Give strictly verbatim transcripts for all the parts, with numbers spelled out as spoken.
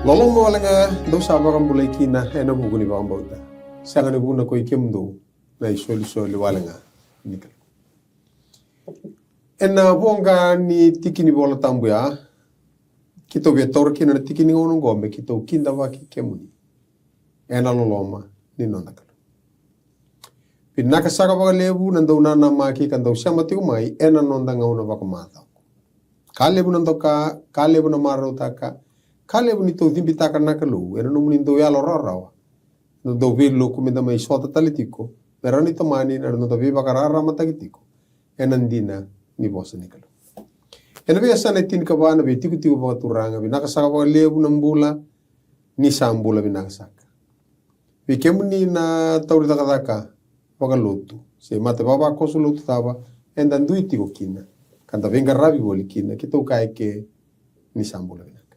Loloma wale ga dou sa vakabulai kina ena vuku ni vakabauta. Sega ni vuna ko i kemudou na isolisoli wale ga ni Kalou. Ena voqa ni tiki ni Vola Tabu ya, keitou via taura kina na tiki ni gauna oqo me keitou kidavaki kemuni ena loloma ni noda Kalou. Vinaka saka vakalevu na dau nanamaki ka dau sema tiko mai ena noda gauna vakamacawa. Ka levu na doka, ka levu na marautaka, ka levu ni tou cibitaka na Kalou ena nomuni dau yalo rawarawa, na dau veiloku me da mai sota tale tiko me rawa ni tomani na noda veivakararamataki tiko ena dina ni vosa ni Kalou. Ena veiyasana e tinikava na veitikotiko vakaturaga, vinaka saka vakalevu na bula, ni sa bula vinaka saka. Vei kemuni na tauri cakacaka vakalotu se mate vavakoso lotu cava eda dui tiko kina ka da veiqaravi voli kina, keitou kaya ke ni sa bula vinaka.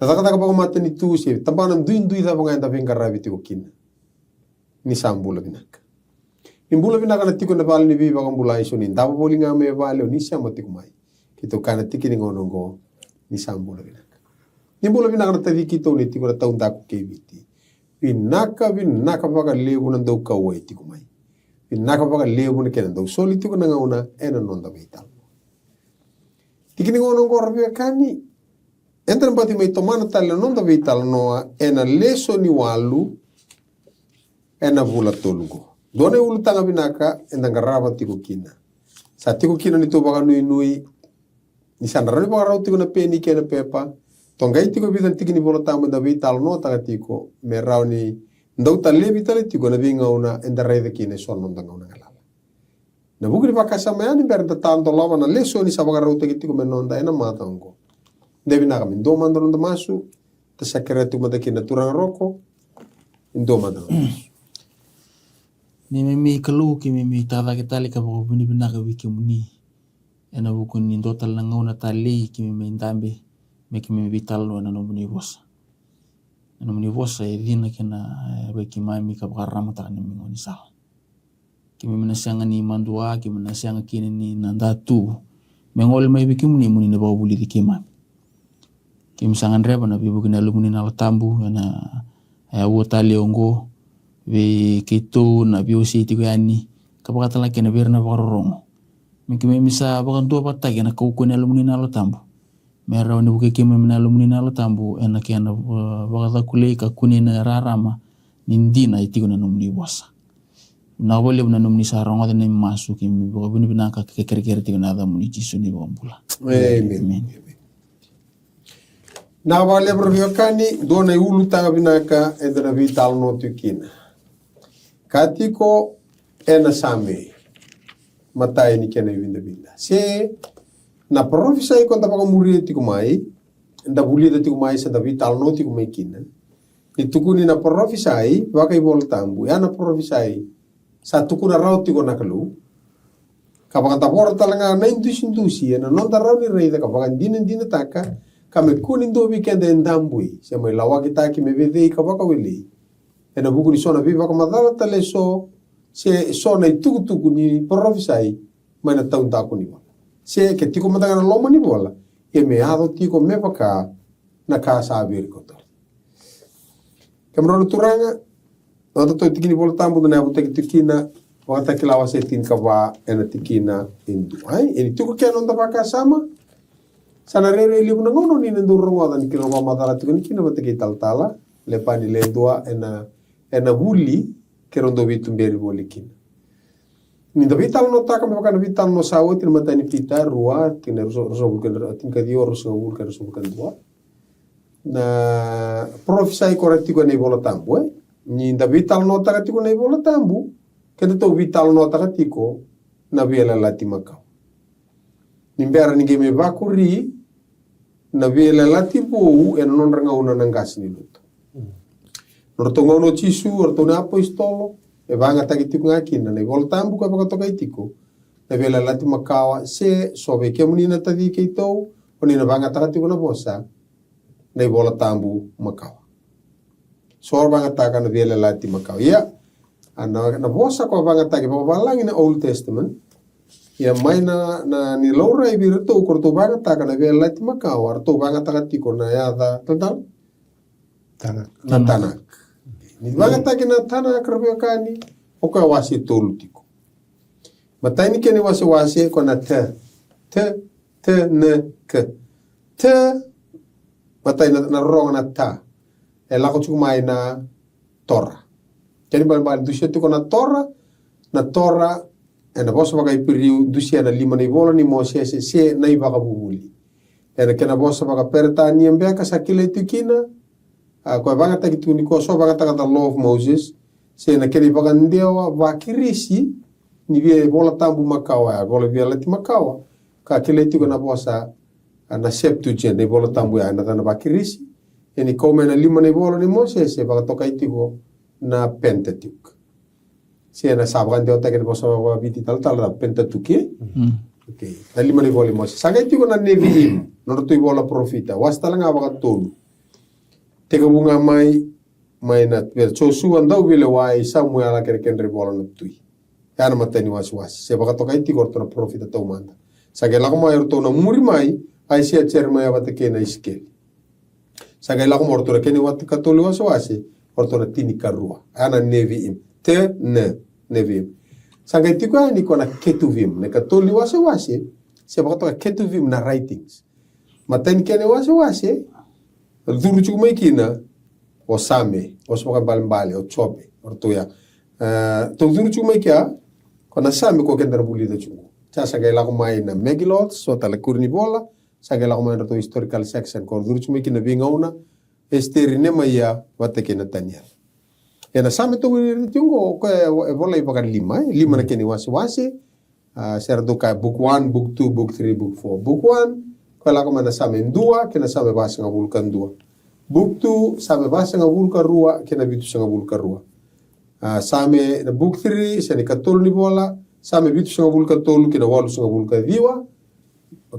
Na cakacaka vakamatanitu se tabana duidui cava ga eda veiqaravi tiko kina, ni sa bula vinaka. Ni bula vinaka na tiko ena vale ni veivakabulai, so ni davo voli ga mai vale, o ni sema tiko mai, keitou kaya na tiki ni gauna oqo, ni sa bula vinaka. Ni bula vinaka na taci keitou ni tiko na taudaku kei Viti. Vinaka, vinaka vakalevu na dau kauwai tiko mai. Vinaka vakalevu na kena dau soli tiko na gauna ena noda veitalanoa. Tiki ni gauna oqo ra veiwekani, eda na bati mai tomana tale na noda veitalanoa ena lesoni walu ena vula tolu oqo. Dua na iulutaga vinaka eda qarava tiko kina. Sa tiko kina ni tou vakanuinui ni sa na rawa ni vakarau tiko na peni kei na pepa. Toqai tiko e vica na tiki ni Vola Tabu eda veitalanoataka tiko me rawa ni dau talevi tale tiko ena veigauna eda raica kina eso na noda gauna galala. Na vuku ni vakasama yani bera da ta dolava na lesoni sa vakarautaki tiko me noda ena macawa oqo. De vinaka me dua mada noda masu, da sa kerea tiko mada kina na Turaga Roko, me dua mada noda masu. Ni memi Kalou, keimemi tacake tale ka vakavinavinaka vei kemuni ena vuku ni dua tale na gauna talei keimemi dabe me keimemi veitalanoa ena nomuni vosa. Na nomuni vosa e cina kei na, e, vei keimami ka vakararamataka na neimami gaunisala. Keimami na sega ni madua, keimami na sega kina ni na datuvu me gole mai vei kemuni moni na vakavulici keimami. Keimami sa gadreva na veivuke ni Yalomuni na Yalo Tabu ena, e, aua tale oqo vei keitou na veiwasei tiko yani ka vakatale kina vei ira na vakarorogo. Me keimami sa vakaduavatataki ena kaukauwa ni Yalomuni na Yalo Tabu me rawa ni vukei keimami na Yalomuni na Yalo Tabu ena kena, e, vakacakulei ka kunei na rarama ni dina e tiko na nomuni vosa. Vinaka vakalevu na nomuni sa rogoca na neimami masu, keimami vakavinavinaka ka kerekere tiko ena yacamuni Jisu na iVakabula. Emeni. Emeni. Vinaka vakalevu ra veiwekani, dua na iulutaga vinaka eda na veitalanoa tiko kina. Ka tiko ena Same, matai ni kena ividavida. Se na parofisai ko da vakamuria tiko mai, da vulica tiko mai, se da veitalanoa tiko mai kina. Ni tukuni na parofisai vakaivolatabu, ya na parofisai sa tukuna rawa tiko na Kalou. Ka vakadavora tale ga na idusidusi ena noda rawa ni raica ka vakadinadinataka, ka me kua ni dua vei keda e dabui se mai lawakitaki me vecei ka vakawelei ena vuku ni so na veivakamacala tale eso, se so na itukutuku ni parofisai mai na taudaku ni vola. Se ke tiko mada ga na loma ni vola, ia me yaco tiko me vaka na ka sa virikotori. Kemudrau na turaga, na nodatou tiki ni Vola Tabu da na yavutaki tiko kina, Vakatakila wase tinikava ena tikina e dua. Ai, e ni tiko kina na noda vakasama. Sa na rairai levu na gauna ni na dau rogoca ni kina vakamacala tiko ni kina vata kei talatala Lepani Ledua ena, ena vuli keirau dau veituberi voli kina. Ni da veitalanoataka me vaka na veitalanoa sa oti na matai ni Pita rua, tikina ruasagavulu ka dua, tinikaciwa, ruasagavulu ka ruasagavulu ka dua. Na parofisai ko ra tiko ena iVola Tabu, e? Ni da veitalanoataka tiko na iVola Tabu, kedatou veitalanoataka tiko na veiyalayalati makawa. Ni bera ni qai mai vakuri na veiyalayalati vou ena nodra gauna na qase ni lotu. Nodratou gauna o Jisu, o ratou na apositolo, e vagataki tiko ga kina na iVola Tabu ka vakatokai tiko na veiyalayalati makawa, se so vei kemuni na taci keitou, o ni na vagataka tiko na vosa na iVola Tabu makawa. So ra vagataka na veiyalayalati makawa. Ia, a na, na vosa ko a vagataki vakavalagi na Old Testament. Ia mai na, na ni laurai vei iratou ko ratou vagataka na veiyalayalati makawa, ratou vagataka tiko na yaca talatala Na Tanakh. Ni vakayagataki na Tanakh, ra veiwekani, o koya wase tolu tiko. Matai ni kena iwasewase ko na T, T, T, N, K. T, matai na, na rorogo na ta. E lako tiko mai na Torah. Kena ibalebale dusia tiko na Torah, na Torah, ena vosa vakaIperiu, dusia na lima na ivola ni Mosese, se na iVakavuvuli. Ena kena vosa vakaPeritania beka sa kilai tiko kina, a, koya vakayagataki tiko nikua, so vakayagataka the Law of Moses, se na kena ivakadewa vaKirisi, ni via iVola Tabu makawa, a, vola via lati makawa, ka kilai tiko na vosa, a, na Septuagint, na iVola Tabu ya, na yacana vaKirisi, e ni kau mai na lima na ivola ni Mosese, e vakatokai tiko na Pentateuch. Se na sa vakadewataki ena vosa vakaViti talatala na Pentateuch, e? Mm. Okay. Na lima na ivola ni Mosese. Sa qai tiko na Neviim, nodratou ivola parofita. Wase tale ga vakatolu. Tekivu ga mai, mai na, vei Josua, Dauveilewai, Samuela kei na kedra ivola na tui. Ya na matai ni wasewase. Se vakatokai tiko o ratou na parofita taumada. Sa qai lako mai o ratou na muri mai, Aisea, Jeremaia vata kei na Isikeli. Sa qai lako mai o ratou na kena iwasewase, o ratou na tinikarua. Ya na Neviim. T, N, Neviim. Sa qai tiko yani ko na Ketuvim. Na ikatolu ni wasewase, se vakatoka Ketuvim na writings. Matai ni kena iwasewase, curu tiko mai kina o Same, o sa vakaibalebale, o Jope, o ratou ya. E, tou curu tiko mai kea, ko na Same ko keda na vulica tiko. Sa, sa qai lako mai na Megillot, so tale ikuri ni vola, sa qai lako mai na ratou historical section, ko curu tiko mai kina veigauna, Esiteri, Nemaia, vata kei na Taniela. Ena Same tou wilika tiko qo, o koya e, e volai vakalima, e, lima na kena iwasewase, a, se ratou kaya book one, book two, book three, book four. Book one, koya lako mai na Same dua, kei na Same vasagavulu ka dua. Book two, Same vasagavulu ka rua, kei na vitusagavulu ka rua. A, Same na book three, se na ikatolu ni vola, Same vitusagavulu ka tolu, kei na walusagavulu ka ciwa.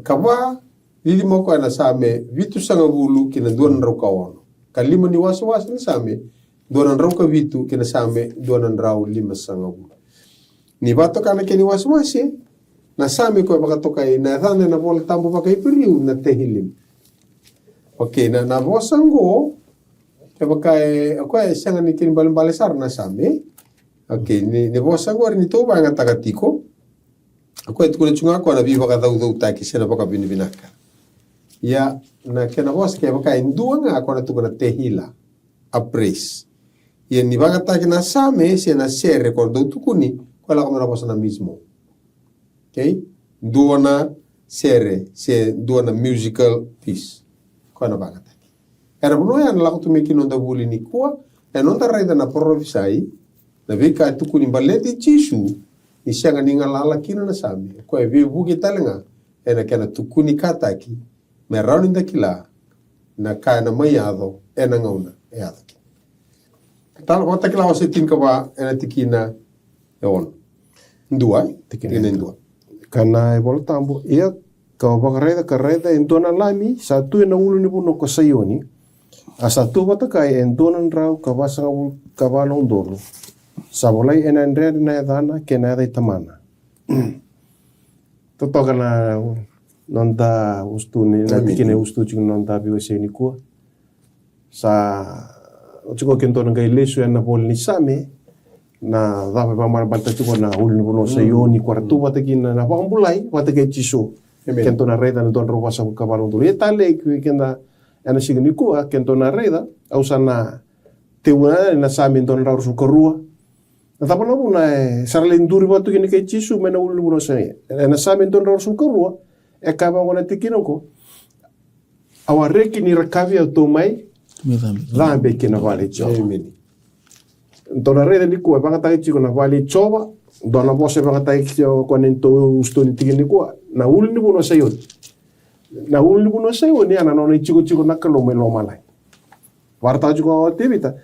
Ka va, cici mai o koya na Same vitusagavulu ki na dua na drau ka ono. Ka lima ni wasewase na Same, dua na drau ka vitu ki na Same dua na drau limasagavulu. Ni vakatoka na kena iwasewase, na Same koya vakatokai na yacana ena Vola Tabu vakaIperiu na Tehilim. Okay, na, na vosa qo, kevaka e, o koya e sega ni kena ibalebale sara na Same. Okay, ni, ni vosa qori ni tou vakayagataka tiko. O koya e tukuna tiko ga o koya na veivakacaucautaki se na vakavinavinaka. Ia, na kena vosa kevaka e dua ga o koya na tukuna Tehila, a praise. Ia ni vakayagataki na Same se na sere ko dau tukuni, koya lako mai na vosa na mizmor. Okay? Dua na sere se dua na musical piece. Koya na vakayagataki. Era vanua ya na lako tu mai kina noda vuli nikua, ena noda raica na parofisai, na veika e tukuni baleti Jisu, ni sega ni galala kina na Same, o koya e veivuke tale ga ena kena tukuni kataki, me rawa ni da kila na ka ena mai yaco ena gauna e yaco kina. Tala Vakatakila wase tinikava ena tikina e ono. Dua, e? Tikina e dua. Ka na iVola Tabu, ia kau vakaraica ka raica e dua na lami sa tu ena ulunivanua ko Saioni, a sa tu vata kaya e dua na drau ka vasagavulu ka va na udolu. Sa volai ena yadredre na yacana kei na yaca i tamana. Totoka na noda usutu ni, na tikina e usutu tiko na noda veiwasei nikua. Sa oti ko ke dua na qai lesu ena vola ni Same, na cava e vakamarebaleta tiko na ulunivanua o Saioni, ko ra tu vata kina na vakabulai vata kei Jisu. Ke dua na raica na dua drau vasagavulu ka va na udolu. Ia talei ke keda ena siga nikua, ke dua na raica, au sa na tekivu na Same dua na drau ruasagavulu ka rua. Na cava na vuna e sa ra lai duri vata tu kina kei Jisu mai na ulunivanua o Saioni? Ena Same dua na drau ruasagavulu ka rua, e kaya vaqo na tikina qo. Au a reki ni ra kaya vei au, tou mai cabe ki na vale i Jiova. Emeni. Tou na raica nikua e vakayagataki tiko na vale i Jiova. Dua na vosa e vakayagataki tiko o koya na neitou usutu ni tikina nikua, na ulunivanua o Saioni. Na ulunivanua o Saioni, a na nona itikotiko na Kalou mai lomalagi. Vakaraitaka tiko o Tevita,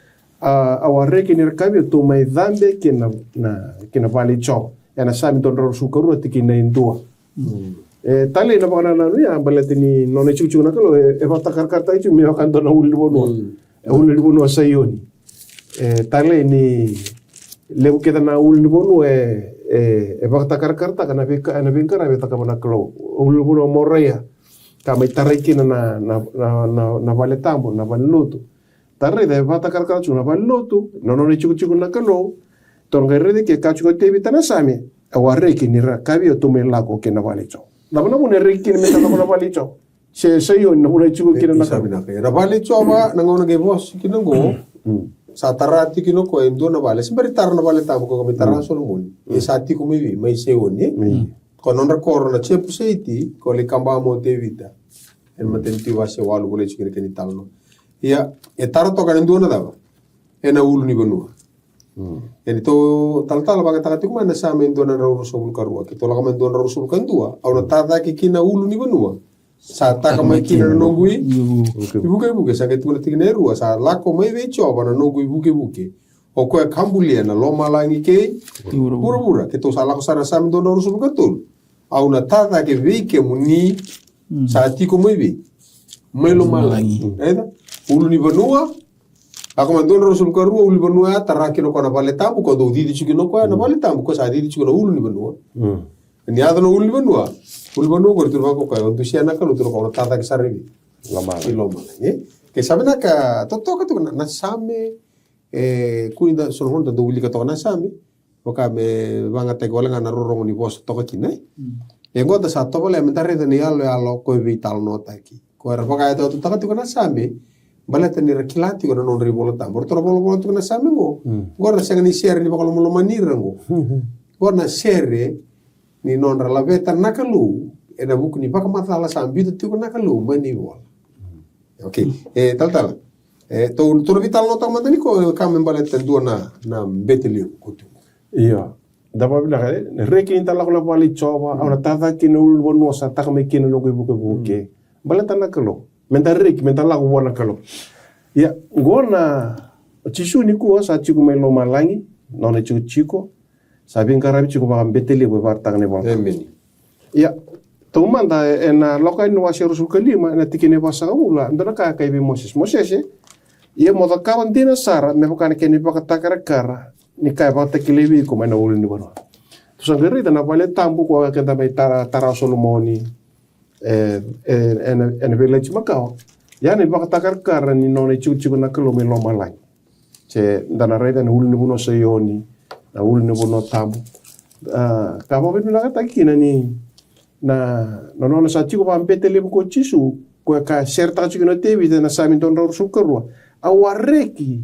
a, au a reki ni ra kaya vei au, tou mai cabe ki na, na, ki na vale i Jiova. Ena Same dua na drau ruasagavulu ka rua, tikina e dua. E talei na vakanananu ya, baleta ni nona itikotiko na Kalou e, e vakatakarakarataki tiko me vaka dua na ulunivanua. E ulunivanua o Saioni. E talei ni levu kece na ulunivanua e, e, e vakatakarakarataka na veika, na veiqaravi e cakava na Kalou. Ulunivanua o Moraia, ka mai tarai kina na, na, na, na, na vale tabu, na vale lotu. Tou raica e vakatakarakara tiko na valenilotu, na nona itikotiko na Kalou. Tou qai raica ke kaya tiko o Tevita na Same, au a reki ni ra kaya vei au tou mai lako ki na vale i Jiova. Cava na vuna e reki kina me ta lako na vale i Jiova? Se Saioni na vuna e tiko kina na Kalou. Sa vinaka. Na vale i Jiova, na gauna qai vosa kina qo, sa tara tiko kina o koya e dua na vale. Se bera ni tara na vale tabu ko me tara Solomoni. E sa tiko mai vei, mai Saioni. Ko nodra koro na Jepusaiti, ko lai kabama o Tevita. Ena Matai ni Tui wase walu, volai tiko kina kena italanoa. Ia, e tara toka ena dua na cava? Ena ulunivanua. Ia ni tou talatala vakayagataka tiko mai na Same e dua na drau ruasagavulu ka rua, keitou lako mai dua na drau ruasagavulu ka dua, au na tacake ki na ulunivanua. Sa taka mai kina na noqu i, ivukevuke, sa qai tukuna tikina e rua, sa lako mai vei Jiova na noqu ivukevuke. O koya ka bulia na lomalagi kei vuravura. Keitou sa lako sara Same dua na drau ruasagavulu ka tolu. Au na tacake vei kemuni, sa tiko mai vei? Mai lomalagi. Raica? Ulunivanua. Lako mai dua na drau ruasagavulu ka rua, ulunivanua ya, tara kina o koya na vale tabu, ko dou cici tiko kina o koya na vale tabu, ko sa cici tiko na ulunivanua. Ni yaco na ulunivanua. Ulunivanua ko ri tu vaka o koya, o dusia na Kalou tu na koya, o na tacake sara i vei? Lomalagi. I lomalagi, e? Ke sa vinaka, totoka tiko na, na Same, e, kua ni da, so na gauna da dau wilika toka na Same, vaka me vagataki wale ga na rorogo ni vosa toka kina, e? E qo da sa tovolea me da raica na iyaloyalo ko e veitalanoataki. Ko era vakayatuyatutaka tiko na Same, baleta ni ra kila tiko na nodra iVola Tabu. Ratou na volavola tiko na Same qo. Qo na sega ni sere ni vakalomalomani ira qo. Qo na sere ni nodra laveta na Kalou, ena vuku ni vakamacala sa biuta tiko na Kalou mai na ivola. Okei. E, talatala. E, tou, tou na veitalanoataka mada ni ko, e, ka me baleta dua na, na bete levu ko tu. Io. Da vakavinaka, e, reki ni da lako na vale i Jiova, au na tacake kina ulunivanua sa taka mai kina na noqu ivukevuke. Baleta na Kalou. Me da reki, me da lako vua na Kalou. Ia, qo na, o Jisu nikua sa tiko mai lomalagi, nona itikotiko, sa veiqaravi tiko vakabete levu e vakaraitaka na iVola Tabu. Ia, taumada ena Lako Yani na wase ruasagavulu ka lima, ena tikina e vasagavulu, dua na ka e kaya vei Mosese. Mosese, ia mo cakava dina sara me vaka na kena ivakatakarakara ni ka e vakatakilai vei iko mai na ulunivanua. Tou sa qai raica na vale tabu ko keda mai tara, tara o Solomoni, e, e, ena, ena Veiyalayalati Makawa. Ia na ivakatakarakara ni nona itikotiko na Kalou mai lomalagi. Se da na raica na ulunivanua o Saioni, na ulunivanua tabu. A, ka vakavinavinakataki kina ni na, na nona sa tiko vakabete levu ko Jisu, koya ka seretaka tiko kina o Tevita ena Same dua na drau ruasagavulu ka rua. Au a reki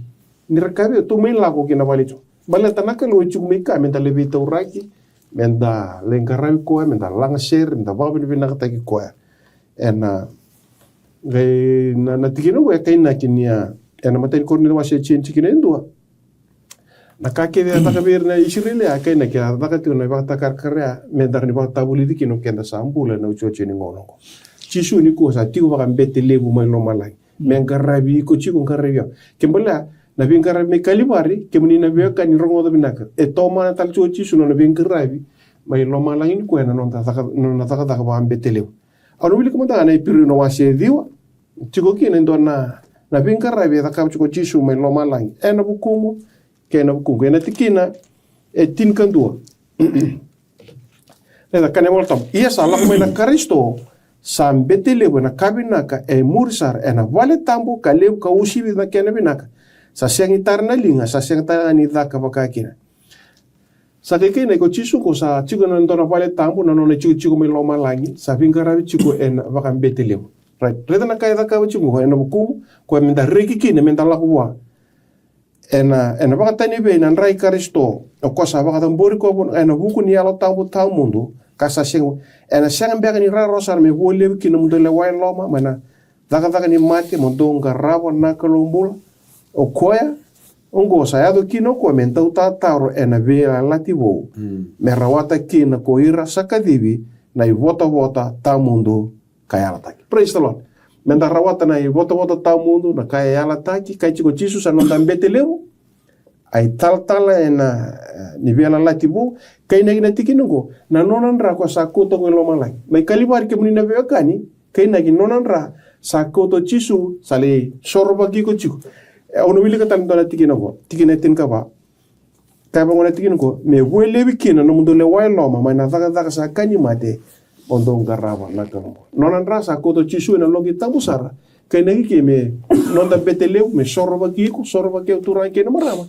ni ra kaya vei au tou mai lako ki na vale i Jiova. Baleta na Kalou e tiko mai kea me da lai veitauraki, me da lai qaravi koya, me da lagasere, me da vakavinavinakataki koya. Ena, qai na, na tikina qo e kainaki ni a, ena Matai ni Korinica wase tini tikina e dua. Na ka kece a caka vei ira na Isireli a kainaki a caka tiko na ivakatakarakara ya, me da rawa ni vakatavulici kina o keda sa bula ena iotioti ni gauna qo. Jisu nikua sa tiko vakabete levu mai lomalagi. Me qaravi iko tiko, qaravi au. Ke balea, na veiqaravi mai Kalivari, kemuni na veiwekani rogoca vinaka. E tomana tale tiko o Jisu na nona veiqaravi mai lomalagi nikua ena noda caka, nona cakacaka vakabete levu. Au na wilika mada ga na Iperiu na wase e ciwa. Tiko kina e dua na, na veiqaravi e cakava tiko o Jisu mai lomalagi. Ena vukumu, kei na vukuqu. Ena tikina e tinikadua. Raica, kaya na iVola Tabu, ia sa lako mai na Karisito, sa bete levu ena ka vinaka e muri sara, ena vale tabu ka levu ka uasivi na kena vinaka. Sa sega ni tara na liga, sa sega tale ga ni caka vaka kina. Sa kaikainaki o Jisu qo sa tiko ena dua na vale tabu, na nona itikotiko mai lomalagi, sa veiqaravi tiko ena vakabete levu. Right. Raica na ka e cakava tiko qo ena vukumu, koya me da reki kina, me da lako vua. Ena, ena vakatani vei na dra i Karisito, o koya sa vakacabori koya vua ena vuku ni Yalo Tabu tawamudu, ka sa sega, ena sega beka ni rawarawa sara me vua levu kina mo dou lewa e loma mai na cakacaka ni mate, mo dou qarava na Kalou bula. O koya oqo sa yaco kina o koya me dau tataro ena veiyalayalati vou, me rawata kina ko ira sa kacivi na ivotavota tawamudu ka yalataki. Praise the Lord. Me da rawata na ivotavota tawamudu, na ka e yalataki, kaya tiko o Jisu sa noda bete levu. A italatala ena, eh, ni veiyalayalati vou, kainaki na tikina oqo, na nona dra koya sa kauta koya i lomalagi. Mai Kalivari, kemuni na veiwekani, kainaki nona dra sa kauta o Jisu, sa lai sorovaki iko tiko. E, au na wilika tale e dua na tikina oqo, tikina e tinikava. Kaya vaqo na tikina oqo, me vua levu kina na nomudou lewa e loma mai na cakacaka sa ka ni mate, mo dou qarava na Kalou bula. Nona dra sa kauta o Jisu ena loqi tabu sara, Kainaki ke me noda bete levu, me sorovaki iko, sorovaki au, turaga kei na marama.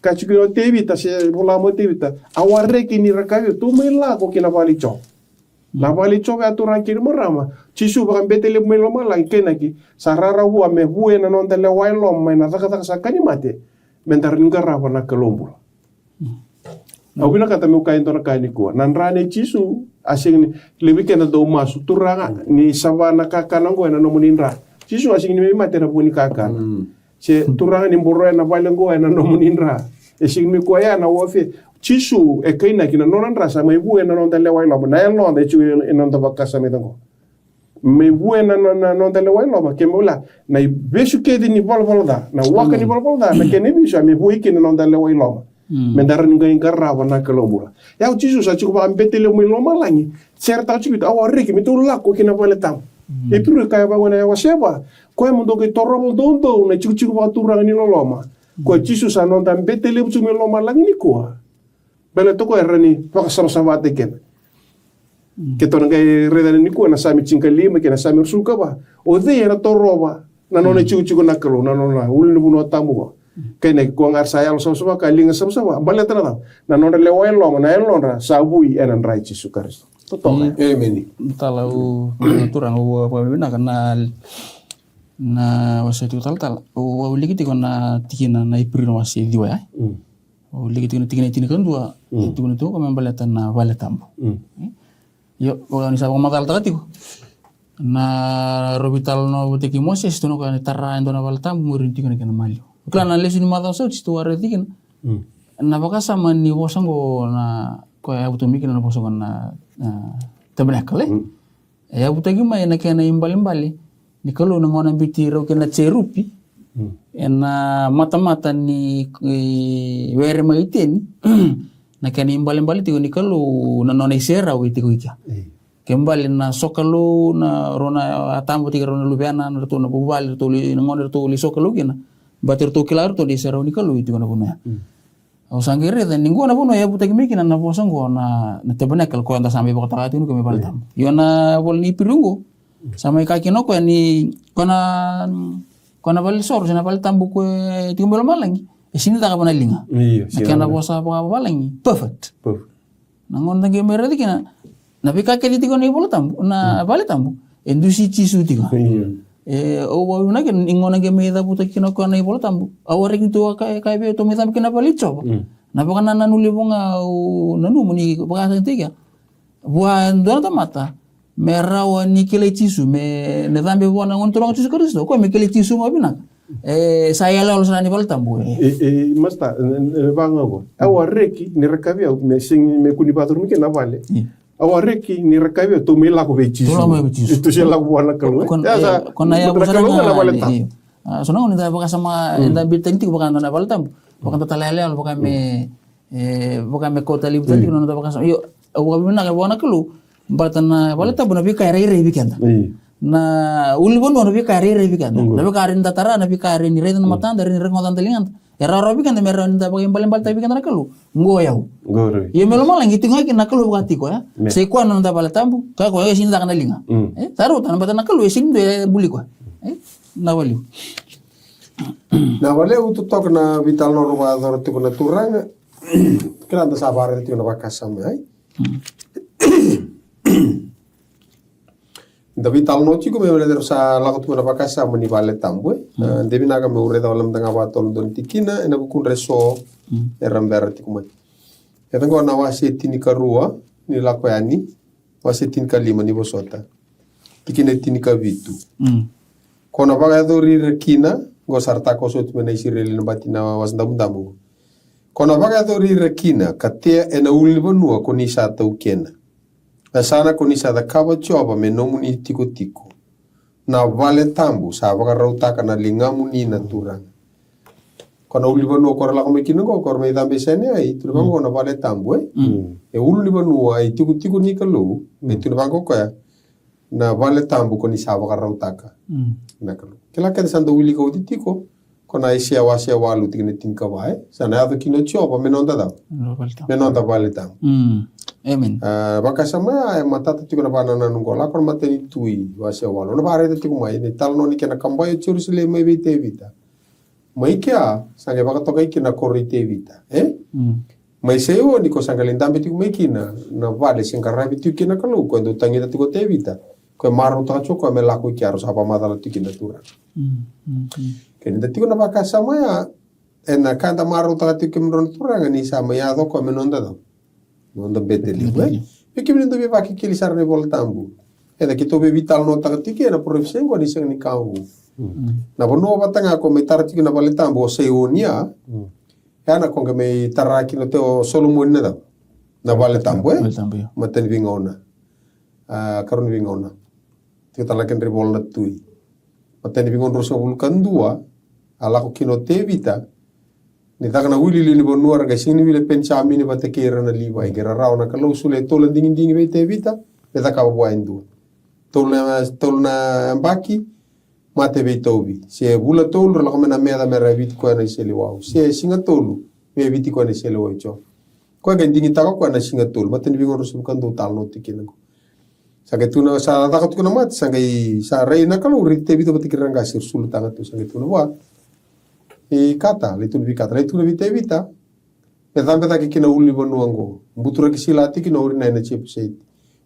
Ka tiko o Tevita, se vola mai o Tevita, au a reki ni ra kaya vei au, tou mai lako ki na vale i Jiova. Na vale i Jiova ya, turaga kei na marama. Jisu vakabete levu mai lomalagi, kainaki, sa rara vua me vuya na noda lewa e loma mai na cakacaka sa ka ni mate, me da rawa ni qarava na Kalou bula. Au vinakata meu kaya e dua na ka nikua. Na dra nei Jisu, a sega ni, levu vei keda dau masu, Turaga, ni sava na kakana oqo ena nomuni dra. Jisu a sega ni mai mate ena vuku ni kakana. Se, Turaga, ni boroya na vale oqo ena nomuni dra. E sega ni mai koya na warfare. Jisu e kainaki na nona dra sa mai vuya na noda lewa i loma. Na yaloda e tiko ena noda vakasama oqo. Me vuya na, na, na noda lewa i loma, ke me wila, na ivesu kece ni valavala ca, na waka ni valavala ca, na kena ivesu, a me vuya kina na noda lewa i loma. Me da rawa ni qai qarava na Kalou bula. Ia o Jisu sa tiko vakabete levu mai lomalagi, seretaka tiko vei ita, au a reki me tou lako ki na vale tabu. E Iperiu e kaya vaqo na wase va, koya mo dou qai torova doudou na itikotiko vakaturaga ni loloma. Koya Jisu sa noda bete levu tiko mai lomalagi nikua. Baleta o koya e rawa ni vakasavasavataki keda. Keitou na qai raica nikua na Same tinikalima kei na Same ruasagavulu ka va. O cei ena torova na nona itikotiko na Kalou, na nona ulunivanua tabu qo? Kainaki koya ga era sa yalo savasava ka liga savasava. Baleta na cava? Na nodra lewa e loma, na yalodra sa vui ena dra i Jisu Karisito. Totoka. Emeni. Tala, au, na turaga, au vakavinavinaka na, na wase tiko talatala. Au wilika tiko na tikina na Iperiu na wase ciwa ya. Au wilika tiko na tikina e tinikadua, e tukuna tiko me baleta na vale tabu. Io, vaka ni sa vakamacalataka tiko. Na rau veitalanoa vata kei Mosese, tukuna o koya ni tara e dua na vale tabu, muri ni tiko na kena maliwa. O kila na lesoni macawa sa oti, sa tou a raica kina. Na vakasama ni vosa oqo na, koya e yavuta mai kina na vosa oqo na, na tabernacle, e? E yavutaki mai na kena ibalebale ni Kalou na gauna biuti rau kina na jerupi ena matamata ni, e, were mai Iteni. Na kena ibalebale tiko ni Kalou na nona iserau e tiko i kea. Ke bale na sokalou, na rau na a taba tiko rau na luvena, na ratou na vuvale, ratou li, na gone ratou li sokalou kina. Baleta ratou kila ratou na iserau ni Kalou e tiko na vanua ya. Au sa qai raica ni qo na vanua e yavutaki mai kina na vosa qo na, na tabernacle, koya da sa mai vakatoka tiko ni koya me vale tabu. Io, na vola ni Iperiu qo sa mai kaya kina o koya ni koya na, koya na vale soro se na vale tabu koya e tiko mai lomalagi, e sega ni caka vua na liga. Io, na kena vosa vakavalagi, perfect. Na gauna da qai mai raica kina na veika kece tiko na iVola Tabu, na vale tabu, e dusi Jisu tiko. E, au vakavinavinaka ni gauna qai mai cavuta kina o koya na iVola Tabu, au a reki ni tou a kaya, kaya vei au tou mai cabe kina na vale i Jiova. Na vakanananu levu ga au nanuma ni vakasagataki kea vua e dua na tamata me rawa ni kilai Jisu, me na cabe vua na Gone Turaga o Jisu Karisito, o koya me kilai Jisu ga vinaka. E sa iyaloyalo sara ni vale tabu. E, e, masta, e, e, vaka ga oqo. Au a reki ni ra kaya vei au me sega, me kua ni vakacurumi kina na vale. Au a reki ni ra kaya vei au tou mai lako vei Jisu. Tou lako mai vei Jisu. Tou se lako vua na Kalou, e? Ko na, e, sa, ko na yavu sara ga na vale tabu. Io. A, so na gauna ni da vakasama, eda biuta tani tiko vaka na vale tabu. Vaka da tala iyaloyalo, vaka me, e, vaka me kauta laivi tale tiko na noda vakasama. Io, au vakavinavinaka vua na Kalou. Baleta na vale tabu na veika e rairai vei keda. Na ulunivanua na veika e rairai vei keda. Na veika e rawa ni da tara, na veika e rawa ni raica na matada, e rawa ni rogoca na ligada. E rawarawa vei keda me rawa ni da vakaibalebaletaki vei keda na Kalou. Qo o yau. Ia me lomalagi tiko ga kina na Kalou vaka tiko, e? Sa i koya na noda vale tabu, ka koya e sega ni caka na liga. E, sa rauta na, baleta na Kalou e sega ni dua e buli koya. E, na vale. Na vale, au totoka na veitalanoa rau vakayacora tiko na turaga. Kila da sa vakaraica tiko na vakasama, ai? Da veitalanoa tiko me baleta era sa lako tiko na vakasama ni vale tabu, e? A, de vinaka meu raica wale mada ga vakatolu dua na tikina ena vukudra eso era bera tiko mai. E taqo na wase tinikarua ni Lako Yani, wase tinikalima ni Vosota. Tikina e tinikavitu. Ko na vakayacori ira kina, qo sa ra takoso oti mai na Isireli na bati na Wasa Damudamu qo. Ko na vakayacori ira kina, ka tea ena ulunivanua ko ni sa taukena. Na yasana ko ni sa cakava, Jiova, me nomuni tikotiko. Na vale tabu sa vakarautaka na ligamuni na Turaga. Ko na ulunivanua ko ra lako mai kina qo, ko ra mai cabe sene ai, tukuna vaqo na vale tabu, e? E ulunivanua, e itikotiko ni Kalou, e tukuna vaqo koya. Na vale tabu ko ni sa vakarautaka. Na Kalou. Kila keda sa dau wilika oti tiko, ko na Aisea wase walu tikina tinikava, e? Sa na yaco kina o Jiova me noda cava? Me noda vale tabu. Amen. A, vakasama ya e matata tiko na vakanananu qo. Lako na Matai ni Tui, wase walu. Na vakaraica tiko mai, ni talanoa ni kena kabai o Jerusalemi mai vei Tevita. Mai kea, sa qai vakatokai kina na koro i Tevita. E? Mm. Mai Saioni ko sa qai lai dabe tiko mai kina, na vale se qaravi tiko kina na Kalou, ko e dau tagica tiko o Tevita. Ko e marautaka tiko o koya me lako i kea, rau sa vakamacala tiko kina na Turaga. Mm, mm, mm. Keda tiko na vakasama ya, ena ka eda marautaka tiko kemudrau na Turaga ni sa mai yaco o koya me noda cava? Noda bete levu, e? Bete levu. Vei kemuni dau veivakekeli sara ena iVola Tabu. Eda keitou veitalanoataka tiko ena parofisai qo ni sega ni ka vou. Mm. Na vanua vata ga ko mai tara tiko na vale tabu o Saioni ya. Mm. Ya na ko qai mai tara kina o Solomoni na cava? Na vale tabu, e? Vale tabu, io. Matai ni Veigauna. A, karua ni Veigauna. Tiko tale ga kina iVola na Tui. Matai ni Veigauna ruasagavulu ka dua, a lako kina o Tevita, ni caka na wili liu ni vanua, ra qai sega ni wili Penijamini vata kei ira na Livai, qai rarawa na Kalou, solia e tolu na digidigi vei Tevita me cakava vua e dua. Tolu na, tolu na yabaki, mate veitauvi. Se vula tolu, ra lako mai na meca me ra yaviti koya na iseleiwau. Se siga tolu, me yaviti koya na iseleiwau i Jiova. Koya qai digitaka o koya na siga tolu. Matai ni Veigauna ruasagavulu ka dua talanoa tiko kina qo. Sa qai tukuna, sa caka tiko na mate, sa qai, sa rai na Kalou, raici Tevita vata kei ira na qase, ra sulutaka tu, sa qai tukuna vua. I Kata, lai tukuna vei Kata, lai tukuna vei Tevita. Me cabe cake kina ulu ni vanua qo. Buturaki sila tiko kina o Orinai na Jepusaiti.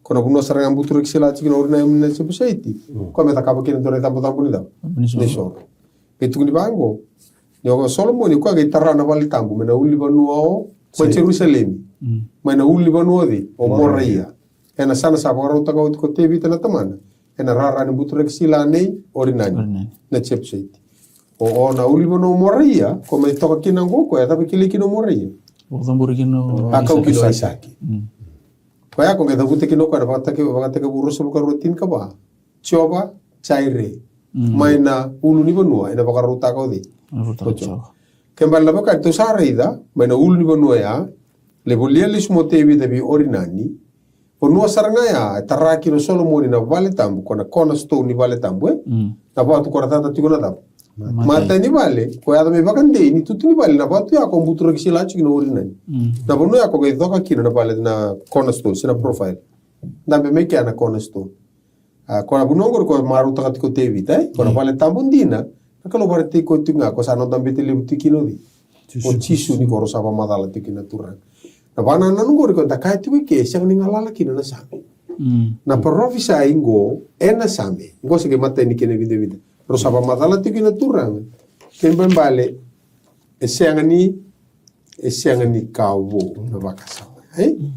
Ko na vanua sara ga buturaki sila tiko kina o Orinai na Jepusaiti. Mm. Ko me cakava kina dua na icabocabo ni cava? Ni soro. Ni soro. Qai tukuni vaqo. Ni o Solomoni, koya qai tara na vale tabu mai na ulunivanua o, mai Jerusalemi. Mm. Mai na ulunivanua o cei? O Moraia. Moraia. Ena yasana sa vakarautaka oti ko Tevita na tamana. Ena rara ni buturaki sila nei Orinani. Orinani. Na Jepusaiti. O, o na ulunivanua o Moraia, ko mai toka kina qo, ko e cava kilai kina o Moraia? O cabori kina o, a kau kina o Aisake. Aisake. Mm. Koya ko qai cavuta kina o koya na Vakatekivu, Vakatekivu ruasagavulu ka rua tinikava. Jiova Jaire. Mm. Mai na ulunivanua, ena vakarautaka o cei? Vakarautaka o Jiova. Ke bale na vaka ni tou sa raica, mai na ulunivanua ya, lai volia lesu mai o Tevita vei Orinani, vanua sara ga ya, e tara kina o Solomoni na vale tabu, ko na cornerstone ni vale tabu, e? Mm. Na vatu ko ra cata tiko na cava? Matai. Matai ni vale, ko yaco me vakadei ni tutu ni vale, na vatu ya ko buturaki sila tiko kina o Orinani. Mm. Na vanua ya ko qai coka kina na vale na cornerstone, se na profile. Dabe mai kea na cornerstone. A, ko na vanua qori ko marautaka tiko o Tevita, e? Ko na vale tabu dina, na Kalou vakaraitaki koya tiko ga, ko sa noda bete levu tiko kina o cei? O Jisu. O Jisu ni ko rau sa vakamacala tiko kina na Turaga. Na vakanananu qori ko da kaya tiko i ke, e sega ni galala kina na Same. Mm. Na parofisai qo, ena Same. Qo se qai matai ni kena vidavida. Rau sa vakamacala tiko kina na Turaga. Kena ibalebale, e sega ni, e sega ni ka vou na vakasama. E? Mm.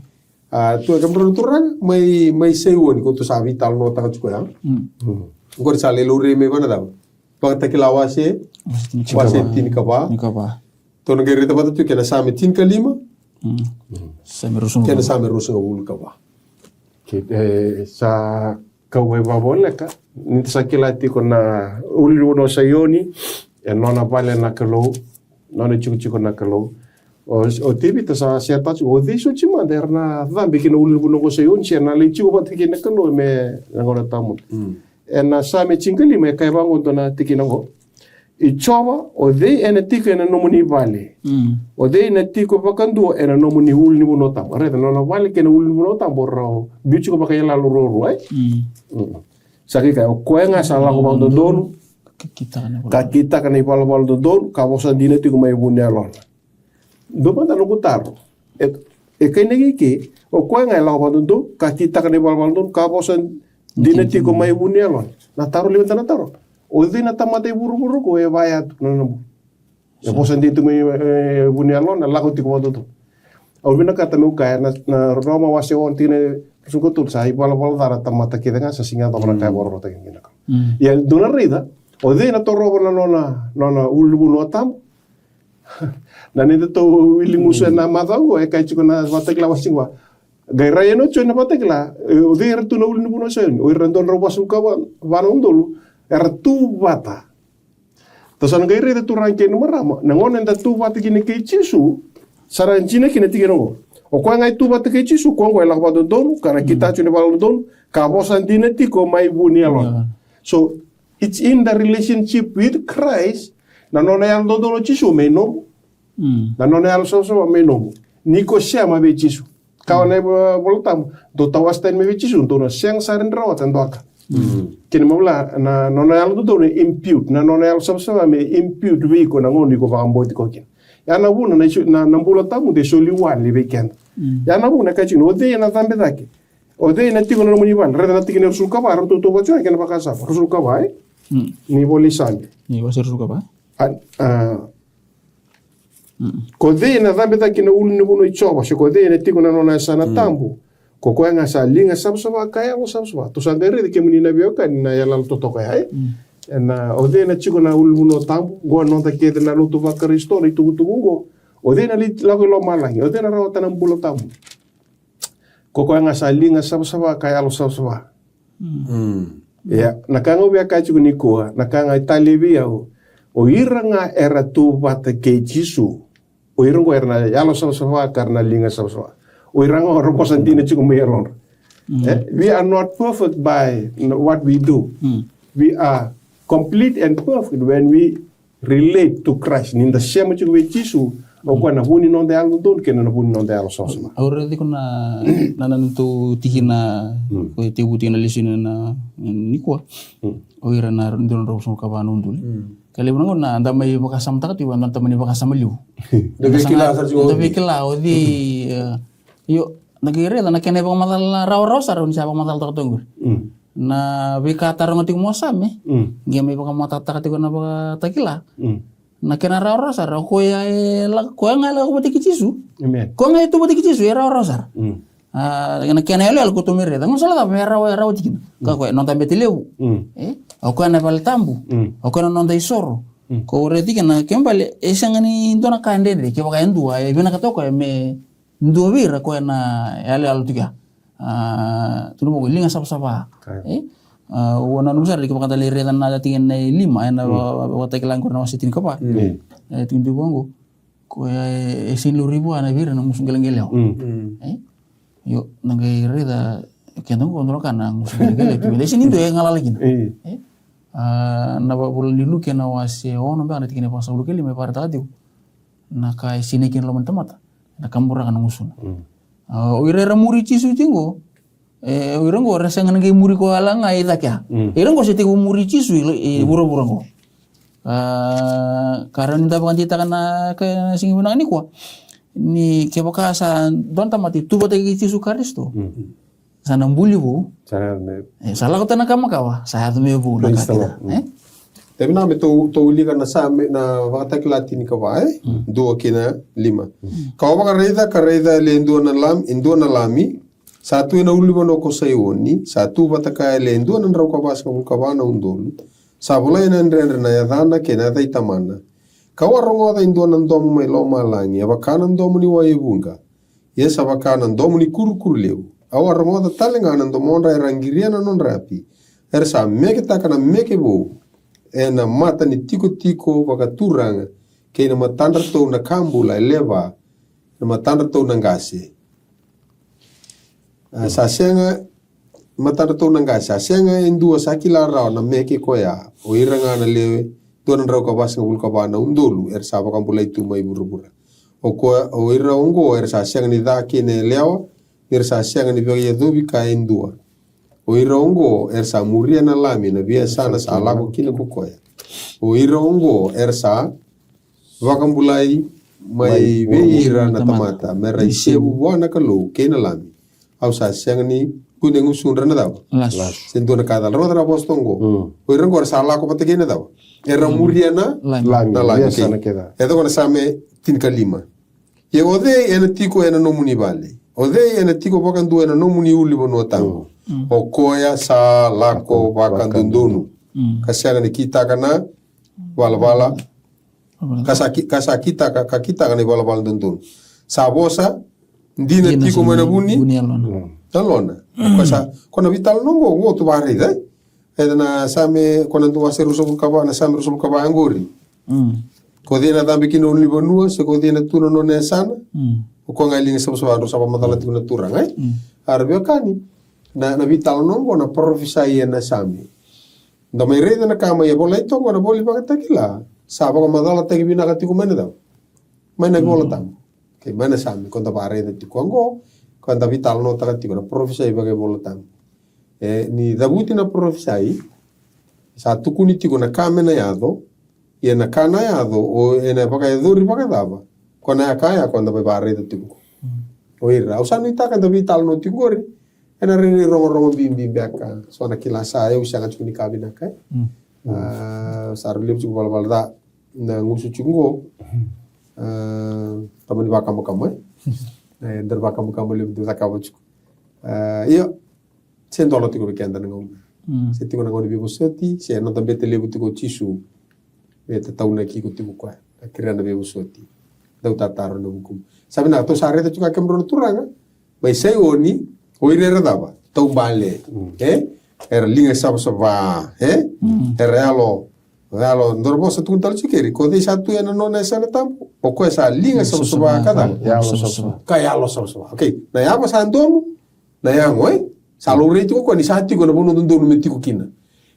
A, tu e kemudrau na turaga, mai, mai Saioni, ko tu sa veitalanoataka tiko ya. Mm. Mm. Qori sa lai laurai mai vana cava? Vakatakila wase, wase tinikava. Wase tinikava. Tinikava. Tou na qai raica vata tu kei na Same tinikalima. Mm. Mm. Same ruasagavulu. Kei na Same ruasagavulu ka va. Ke, e, sa kau mai vavoleka, ni da sa kila tiko na ulunivanua o Saioni, e nona vale na Kalou, nona itikotiko na Kalou. O, o Tevita sa set out, o cei soti mada era na cabe ki na ulunivanua ko Saioni, se na lai tiko vata kei na Kalou me na gauna tawamudu. Mm. Ena Same tinikalima, e kaya vaqo dua na tikina qo. I Jiova, o cei ena tiko ena nomuni vale? Mm. O cei ena tiko vakadua ena nomuni ulunivanua tabu? Raica, nona vale kei na ulunivanua tabu, rau biu tiko vakaiyalayala ruarua, e? Mm. Mm. Sa qai kaya, o koya ga sa lako vakadodonu, ka kitaka na ivalavala dodonu, ka vosa dina tiko mai vu ni yalona. Dua mada noqu taro. E, e kainaki ke, o koya ga e lako vakadodonu, ka kitaka na ivalavala dodonu, ka vosa dina tiko mai vu ni yalona. Na taro levu, na taro. O cei na tamata e vuravura ko e vaya tu na nona bula? E vosa dina tiko mai, e, vu ni yalona, lako tiko vakadodonu. Au vinakata meu kaya, na, na Roma wase ono tikina e ruasagavulu ka tolu, sa ivalavala ca na tamata kece ga, sa sega ni yacova na ka e vakarautaki kina. Mm. Ia, dou na raica, o cei na torova na nona, nona ulunivanua tabu? Na neitou wili gusu ena macawa qo, e kaya tiko na Vakatakila wase tinikalima. Qai rai yani o Joni na Vakatakila, e, o cei era tu na ulunivanua o Saioni? O ira na dua na drau vasagavulu ka va na udolu era tu vata. Tou sa na qai raica, turaga kei na marama, na gauna eda tu vata kina kei Jisu, sa ra jina kina tikina qo. O koya ga e tu vata kei Jisu, koya qo e lako vakadodonu, ka na kitaka tiko na ivalavala dodonu, ka vosa dina tiko mai vu ni yalona. So, it's in the relationship with Christ. Na nona yalododonu o Jisu me nomu. Mm. Na nona yalosavasava me nomu. Ni ko sema vei Jisu. Kaya na iVola Tabu, dou tawase tani mai vei Jisu, dou na sega sara ni rawata e dua ka. Kena ibalebale na nona yalododonu e impute, na nona yalo savasava me impute vei iko na gauna iko vakabauti koya kina. Ya na vuna na iso-, na, na bula tawamudu e soli wale vei keda. Ya na vuna e kaya tiko ni, o cei ena cabe cake? O cei ena tiko ena nomuni vale? Raica na tikina e ruasagavulu ka va, rau tautauvata tiko na kena vakasama. Ruasagavulu ka va, e? Ni vola i Same. Ni wase ruasagavulu ka va. A, a, ko cei ena cabe cake ena ulunivanua i Jiova, se ko cei ena tiko ena nona yasana tabu, ko koya ga sa liga savasava ka yalo savasava. Tou sa qai raica kemuni na veiwekani na iyaloyalo totoka ya, e? Ena, o cei ena tiko na ulunivanua tabu, qo noda kece na lotu vaKarisito, na itukutuku qo. O cei ena lai lako i lomalagi, o cei ena rawata na bula tabu? Ko koya ga sa liga savasava ka yalo savasava. Ia, na ka ga au via kaya tiko nikua, na ka ga e talei vei au, o ira ga era tu vata kei Jisu, o ira qo era na yalo savasava ka ra na liga savasava. O ira ga era vosa dina tiko mai yalodra. Eh, we are not perfect by what we do. We are complete and perfect when we relate to Christ. Ni da sema tiko vei Jisu, o koya na vu ni noda yalododonu kei na vu ni noda yalo savasava. Au raica tiko na, na, na neitou tikina, ko e tekivu tiko na lesoni na, nikua. O ira na dua na drau ruasagavulu ka va na udolu. Ka levu na gauna da mai vakasamataka tiko, da tamani vakasama levu. Da veikila sara tiko. Da veikila o cei, e, io, na qai raica na kena ivakamacala rawarawa sara, ni sa vakamacalataka toka qori. Na veika taroga tiko mai o Same, qai mai vakamatataka tiko na Vakatakila. Na kena rawarawa sara, o koya e la, koya ga e lako vata kei Jisu. Amen. Koya ga e tu vata kei Jisu, e rawarawa sara. A, na kena iyaloyalo ko tou mai raica, gaunisala cava me rawa, e rawa tiko kina. Ka koya, noda bete levu. E, o koya na vale tabu. O koya na noda isoro. Ko raica tiko na kena ibalebale, e sega ni dua na ka e dredre, kevaka e dua, e vinakata o koya me dua vei ira koya na yaloyalo tiko ya. A, tukuna vaqo, liga savasava. E? A, au nanuma sara ni kevaka da lai raica na tikina e lima, ena Vakatakila qori na wase tinikava. E, tukuna tiko vaqo. Koya e, e sega ni laurai vua na vei ira na gusu qeleqelewa. E? Io, na qai raica, keda qo dua na ka na gusu qeleqelewa. Tu vei, e sega ni dua e galala kina. E? A, na vakavola ni Luke na wase ono beka na tikina e vasagavulu ka lima e vakaraitaka tiko na ka e sinai kina na loma ni tamata. Na kaburaka na gusuna. A, o ira era muri Jisu tiko qo, e, o ira qo era sega ni qai muri koya wale ga i cake ya. Ira qo se tekivu muri Jisu i, i vuravura qo. A, ka rawa ni da vakadeitaka na ka, na siga vinaka nikua. Ni kevaka sa dua na tamata e tu vata kei Jisu Karisito. Sa na buli vou. Sa na yaco mai. E, sa lako tale na ka makawa, sa yaco mai vou na ka kece. E? E vinaka me tou, tou wilika na Same, na Vakatakila tinikava, e? Dua kei na lima. Ka'u a vakaraica, ka raica e lewe dua na lami, e dua na lami, sa tu ena ulunivanua ko Saioni, sa tu vata kaya e lewe dua na drau ka vasagavulu ka va na udolu, sa volai ena yadredre na yacana kei na yaca i tamana. Ka'u a rogoca e dua na domo mai lomalagi, e vaka na domo ni wai e vuqa. Ia sa vaka na domo ni kurukuru levu. Au a rogoca tale ga na domodra era a qiria na nodra api. Era sa meketaka na meke vou ena mata ni tikotiko vakaturaga, kei na matadratou na ka bula e lewe va, na matadratou na qase. A, sa sega, matadratou na qase, sa sega e dua sa kila rawa na meke koya. O ira ga na lewe dua na drau ka vasagavulu ka va na udolu era sa vakabulai tu mai vuravura. O koya, o ira oqo era sa sega ni ca kei na yalewa, ni ra sa sega ni veiyacovi ka e dua. O ira oqo era sa muria na Lami ena veiyasana sa lako kina ko koya. O ira oqo era sa vakabulai mai vei ira na tamata, me ra isevu vua na Kalou kei na Lami. Au sa sega ni kune gusudra na cava? Lasu. Se dua na ka cala. Rogoca na vosa toka oqo. O ira oqo era sa lako vata kei na cava? Era muria na Lami. Na Lami. E toka na Same tinikalima. Ia o cei ena tiko ena nomuni vale? O cei ena tiko vakadua ena nomuni ulunivanua tabu? O koya sa lako vakadodonu. Ka sega ni kitaka na valavala. Ka sa ki-, ka sa kitaka, ka kitaka na ivalavala dodonu. Sa vosa dina tiko mai na vu ni yalona. Ko sa, ko na veitalanoa oqo, oqo tou vakaraica, e? E na Same, ko na dua wase ruasagavulu ka va, na Same ruasagavulu ka va oqori. Ko cei na cabe ki na ulunivanua, se ko cei na tu na nona yasana. O koya ga e liga savasava, drau sa vakamacala tiko na Turaga, e? A ra veiwekani, na, na veitalanoa oqo na parofisai ena Same. Da mai raica na ka mai e volai toka na vola ni Vakatakila. Sa vakamacalataki vinaka tiko mai na cava? Mai na iVola Tabu. Kei mai na Same, ko da vakaraica tiko oqo, Koya da veitalanoataka tiko na parofisai vakaivolatabu. E, ni cavuti na parofisai, sa tukuni tiko na ka me na yaco, ia na ka na yaco, o ena vakayacori vakacava. Koya na ka ya koya da mai vakaraica tiko. O ira, au sa nuitaka da veitalanoa tiko qori, ena rairai rogorogo bibi beka, so na kila sa, e, au sega tiko ni ka vinaka, e. A, sa rau levu tiko valavala ca, na gusu tiko qo. A, tamani vakamakama, e. E, dara vakamakama levu dau cakava tiko. A, ia, se dola tiko vei keda na gauna. Se tiko na gauna ni veivosoti, se noda bete levu tiko o Jisu. Me tataunaki iko tiko koya. Na kerea na veivosoti. Dau tataro na vukumu. Sa vinaka, tou sa raica tiko a kemudrau na turaga. Mai Saioni, o ira era cava? Taubale. E? Era liga savasava. E? Era yalo, yalo, dua na vosa tukuni tale tiko keri. Ko cei sa tu ena nona yasana tabu? O koya sa liga savasava ka cava? Yalo savasava. Ka yalo savasava. Okei. Na yava sa domu, na yago, e? Sa laurai tiko koya ni sa tiko na vanua dodonu me tiko kina.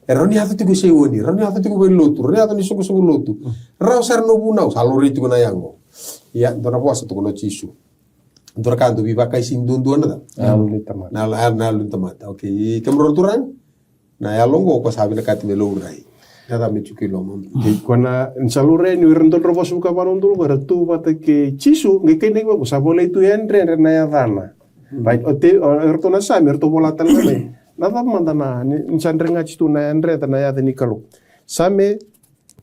E rawa ni yaco tiko i Saioni, rawa ni yaco tiko vei lotu, rawa ni yaco ni soqosoqo lotu. Rawa sara na vunau, sa laurai tiko na yago. Ia, dua na vosa tukuna o Jisu. Dua na ka dau veivakaisini duadua na cava? Na yalo ni tamata. Na yalo, na yalo ni tamata. Okei, kemudrau na turaga? Na yalo oqo ko sa vinakati me laurai. Na cava me tiko i loma? Okei, ko na, ni sa laurai ni o ira dua na drau vosa vuka vakaudolu ko era tu vata kei Jisu, qai kainaki vaqo sa volai tu Yadredre na yacana. Right, o te, o, eratou na Same, eratou vola tale ga mai. Na cava mada na, ni, ni sa dregati tu na Yadredre na yaca ni Kalou. Same,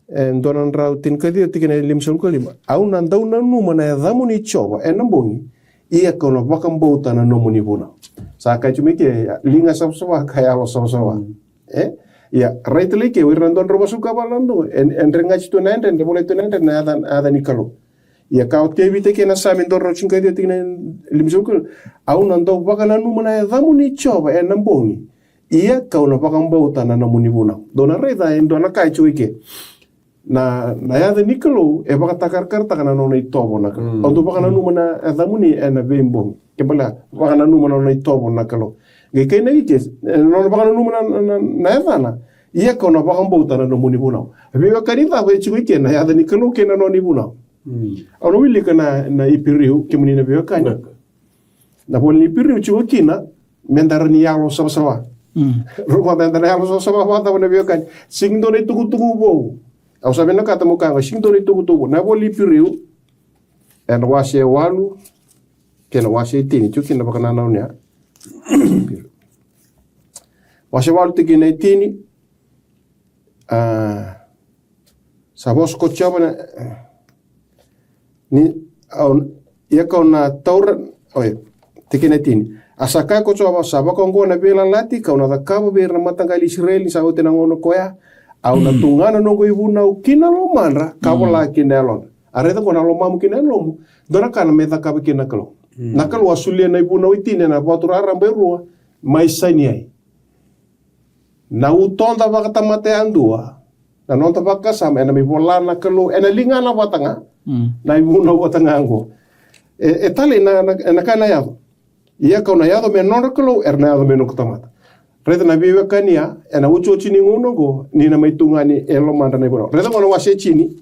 e, dua na drau tinikaciwa tikina e limasagavulu ka lima. Au na dau nanuma na yacamuni Jiova ena bogi, ia kau na vakabauta na nomuni vunau. Sa kaya tu mai ke, liga savasava ka yalo savasava. E? Ia, rai tale ke, o ira na dua na drau vasagavulu ka va na dua, e, e dregati tu na yadredre, e volai tu na yadredre na yaca, yaca ni Kalou. Ia ka o Tevita kei na Same dua na drau tinikaciwa tikina e limasagavulu ka lima. Au na dau vakananuma na yacamuni Jiova ena bogi. Ia kau na vakabauta na nomuni vunau. Dou na raica e dua na ka e tiko i ke. Na, na yaca ni Kalou e vakatakarakarataka na nona itovo na Kalou. Mm. Au dau vakananuma na yacamuni ena veibogi. Ke bale, vakananuma na nona itovo na Kalou. Qai kainaki ke, e, na nona vakananuma na, na, na, na yacana. Ia kau na vakabauta na nomuni vunau. A veiwekani cava e tiko i ke na yaca ni Kalou kei na nona ivunau. Mm. Au na wilika na, na Iperiu, kemuni na veiwekani. Vinaka. Na vola ni Iperiu tiko kina, meda rawa ni yalo savasava. Mm. Rogoca, eda na yalo savasava vakacava na veiwekani. Sega ni dua na itukutuku vou. Au sa vinakata mo kaya, sega ni dua na itukutuku vou. Na vola ni Iperiu, ena wase e walu, kei na wase e tini, tiko kina vakanananu ya. Wase walu tikina e tini, a, sa vosa ko Jiova na, ni, au, ia kau na taura, oi, tikina e tini. A sa kaya ko Jiova, sa vakaoqo na veiyalayalati kau na cakava vei ira na mataqali Isireli ni sa oti na gauna koya, au na tugana noqu ivunau ki na lomadra, ka vola ki na yalodra. A raica qo na lomamu ki na yalomu, dua na ka na mai cakava kina na Kalou. Mm. Na Kalou a solia na ivunau e tini ena vatu raraba e rua, mai Saineai. Na utoda vakatamata yadua, na noda vakasama, ena mai vola na Kalou, ena ligana vata ga, mm, na ivunau vata ga oqo. E, e talei na, na, na ka na yaco. Ia kau na yaco me nodra Kalou, era na yaco me noqu tamata. Raica na veiwekani ya, ena otioti ni gauna oqo, ni na mai tugani e lomadra na ivunau. Raica qo na wase tini,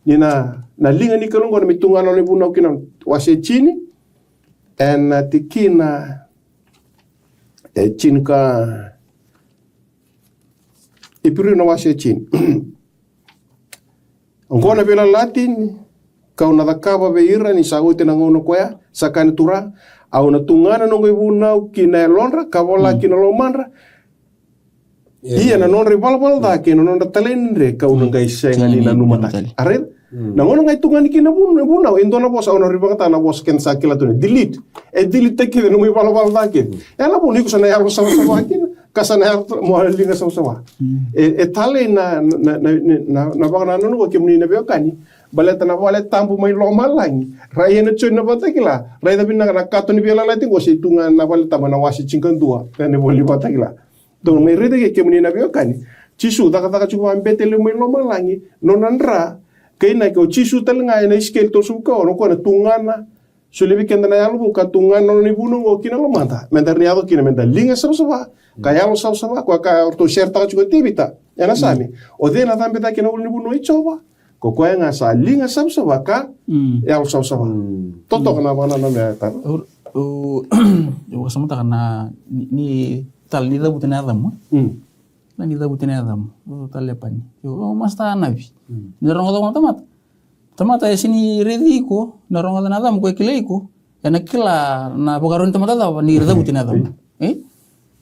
ni na, na liga ni Kalou oqo na mai tugana na ivunau kina wase tini, ena tikina, e tini ka, Iperiu na wase e tini. Oqo na veiyalayalati kau na cakava vei ira ni sa oti na gauna koya, sa kaya na Turaga, au na tugana noqu ivunau ki na yalodra, ka vola ki na lomadra. Ia na nodra ivalavala ca kei na nodra talaidredre kau na qai sega ni nanuma tale. A raica? Na gauna ga e tugani kina vunau, e dua na vosa, au na rai vakataka na vosa keda sa kila tu ni delete. E delete taki kece nomu ivalavala ca kece. E na vuna iko sa na yalo savasava kina, ka sa na yalo mo liga savasava. E, e talei na, na, na vakanananu ko kemuni na veiwekani, baleta na vale tabu mai lomalagi. Rai ena joni na Vakatakila, raica vinaka na kato ni veiyalayalati qo se tu ga na vale tabu na wase tinikadua ena ivola ni Vakatakila. Dou mai raica ke kemuni na veiwekani. Jisu cakacaka tiko vakabete levu mai lomalagi, nona dra, kainaki o Jisu tale ga ena Isikeli tolusagavulu ka ono, o koya na tugana, solia vei keda na yalo vou ka tugana na nona ivunau oqo ki na lomada. Meda rawa ni yaco kina, meda liga savasava, ka yalo savasava, koya ka ratou seretaka tiko o Tevita ena Same. O cei na cabe cake ena ulunivanua i Jiova? Ko koya ga sa liga savasava ka yalo savasava. Totoka na vakanananu ya e tara. Au, Au, au vakasamataka na ni, ni tale ni cavuti na yacamu. Mm. Na ni cavuti na yacamu. O tale pani. Io, o masta navi. Mm. Ni rogoca na tamata. Tamata e sini raici iko, na rogoca na yacamu ko e kilai iko. E na kila na vakarau ni tamata cava ni cavuti na yacamu. E?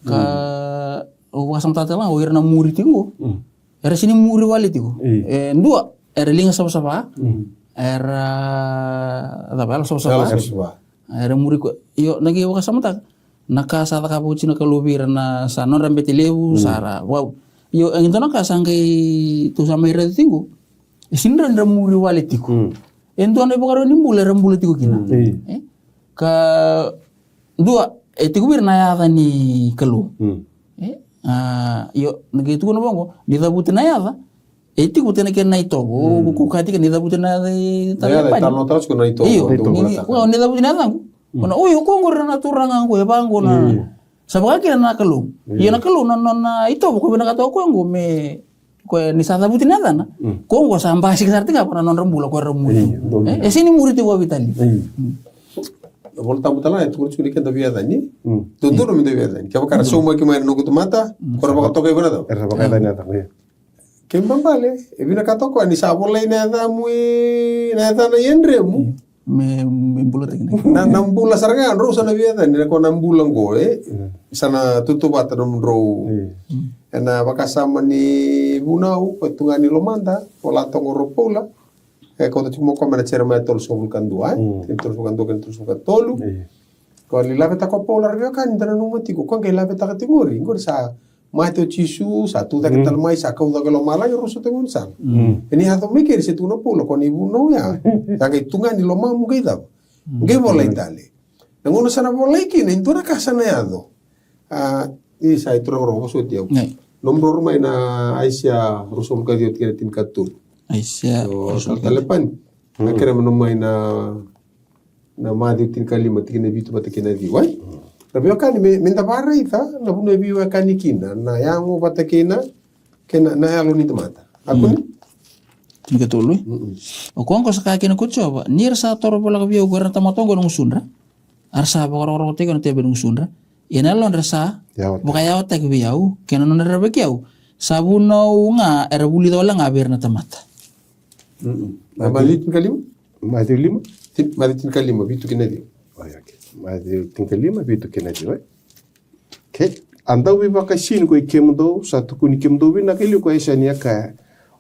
Ka, au vakasamataka tale ga o ira na muri tiko. Mm. Era sini muri wale tiko. E dua, era liga savasava. Mm. Era, cava, yalo savasava. Yalo savasava. Era muri ko, io, na qai vakasamataka. Na ka sa cakava oti na Kalou vei ira na sa nodra bete levu, sa ra, wow. Io, e dua na ka sa qai tu sa mai raici tiko. E sini ra, ra muri wale tiko. Mm. E dua na ivakarau ni bula, era bula tiko kina. Mm. E? Ka dua, e tiko vei ira na yaca ni Kalou. Mm. E? A, io, na qai tukuna vaqo, ni cavuti na yaca, e tiko vata na kena itovo, mm, ko, ko kati kena ni cavuti na yaca i tale pani. Io, ni, ni, ni cavuti na yacamu. Mm. Kona, oi, o koya qori na turaga qo, e vaqo na. Mm. Sa vaka kina na Kalou. Mm. Ia na Kalou, na, na, na itovo, ko vinakata o koya qo me, ko ni sa cavuti na yacana. Mm. Ko qo sa basika sara tiko ga vaka na nodra bula, ko era muri. Mm. E, e sini muri tiko vakaveitalia. Mm. Mm. Na Vola Tabu tale ga e tukuna tiko ni keda veiyacani. Mm. Dodonu meda veiyacani. Kevaka ra saumaki mai na noqu tamata, mm, ko ra vakatokai vei na cava? Era vakayacani na yacamu, io. Kena ibalebale, e vinakata o koya ni sa volai na yacamu i, na yacana i yadremu. Me, me bula tiko na. Na, na bula sara ga, drau sa na veiyacani, na ko na bula qo, e? Mm. Sa na tautauvata nomudrau. Mm. Ena vakasama ni vunau, ko e tu ga ni lomada, vola toka o Paula. E kauta tiko mai o koya mai na Jeremaia tolusagavulu ka dua, e? Mm. Tolusagavulu ka dua kei na tolusagavulu ka tolu. Io. Ko ni lavetaka o Paula, ra veiwekani, da nanuma tiko, ko qai lavetaka tiko qori, qori sa mate o Jisu, sa tu cake tale mai, sa kau cake i lomalagi, rau sota gaunisala. Mm. E ni yaco mai keri se tukuna o Paula, ko na ivunau ya. Sa qai tu ga ni lomamu qai cava? Mm. Qai volai tale. Na gauna sa na volai kina, e dua na ka sa na yaco. A, ni sa i turaga rau, vosoti au. Nomudrau mai na Aisea ruasagavulu ka ciwa tikina tinikatolu. Aisea ruasagavulu ka ciwa. Tale pani. Na kere me no mai na, na Maciu tinikalima tikina vitu vata kei na ciwa, e? Ra veiwekani, me, meda vakaraica na vanua e veiwekani kina na yago vata kei na, kei na, na yalo ni tamata. A kuni? Tinikatolu, e? Mm-mm. O koya qo sa kaya kina ko Jiova, ni ra sa toro voleka vei au ko ira na tamata oqo ena gusudra, a ra sa vakarokorokotaki au ena teveni gusudra, ia na yalodra sa vakayawataki vei au, kei na nodra rerevaki au sa vunau ga era vulica wale ga vei ira na tamata. Mm-mm. Na Maciu tinikalima? Maciu lima? Tin-, Maciu tinikalima, vitu kei na ciwa. Oi, okay. Maciu tinikalima, vitu kei na ciwa, e? Okay. A dauveivakaisini ko i kemudou, sa tukuni kemudou vinaka e liu ko Aisea ni a kaya,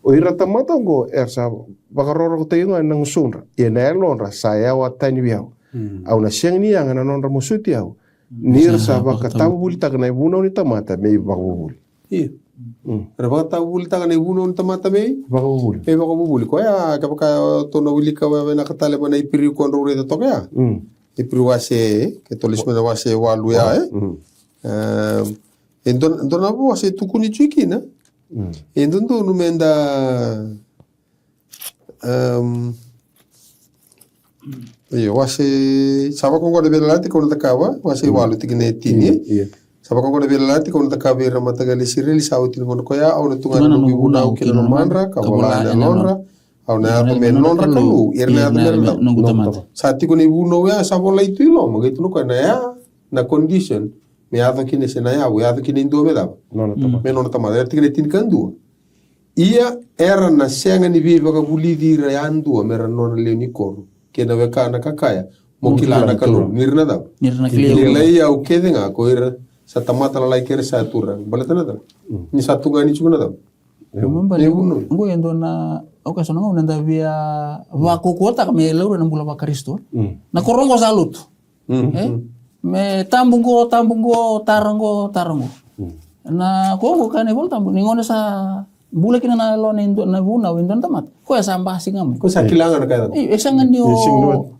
o ira tamata oqo era sa vakarokorokotaki au ga ena gusudra, ia na yalodra sa yawa tani vei au. Mm. Au na sega ni yaga na nodra mosoti au, ni ra sa vakatavuvulitaka na ivunau ni tamata me ivakavuvuli. Io. Mm. Era vakatavuvulitaka na ivunau ni tamata me ivakavuvuli. Me ivakavuvuli. Koya, kevaka tou na wilika vinaka tale mai na Iperiu ko drau raica toka ya. Mm. Iperiu wase, ke tou lesu mai na wase walu ya, e? Mm. Em, e dua, dua na vosa e tukuni tiko kina. Mm. E dodonu meda Em, io, wase, sa vakaoqo na veiyalayalati kau na cakava, wase walu tikina e tini. Io, io. Sa vakaoqo na veiyalayalati kau na cakava vei ira na mataqali Isireli, sa oti na gauna koya, au na tu ga na noqu ivunau kei na nomadra, ka vola na yalodra, au na yaco me nodra Kalou, ira na yaco me ra noqu tamata. Sa tiko na ivunau ya, sa volai tu i loma, qai tu na koya na ya, na condition, me yaco kina se na yavu, yaco kina e dua me cava? Nona tamata. Me nona tamata. Era tikina e tinikadua. Ia era na sega ni veivakavulici ira yadua me ra nona lewe ni koro, kei na wekana ka kaya, mo kila na Kalou, ni ra na cava? Ni ra na kilai au kece ga ko ira sa tamata lalai kei ira sa turaga. Baleta na cava? Ni sa tu ga ni tiko na cava? Oqo e dua na, au kaya so na gauna eda via vakaukauwataka me laurai na bula vaKarisito. Na koro oqo sa lotu. E? Me tabu qo, tabu qo, tara qo, tara qo. Na ko qo kaya na iVola Tabu, ni gauna sa bula kina na yalo, na vunau e dua na tamata, koya sa basika ga mai. Koya sa kila ga na ka e caka. Io, e sega ni o,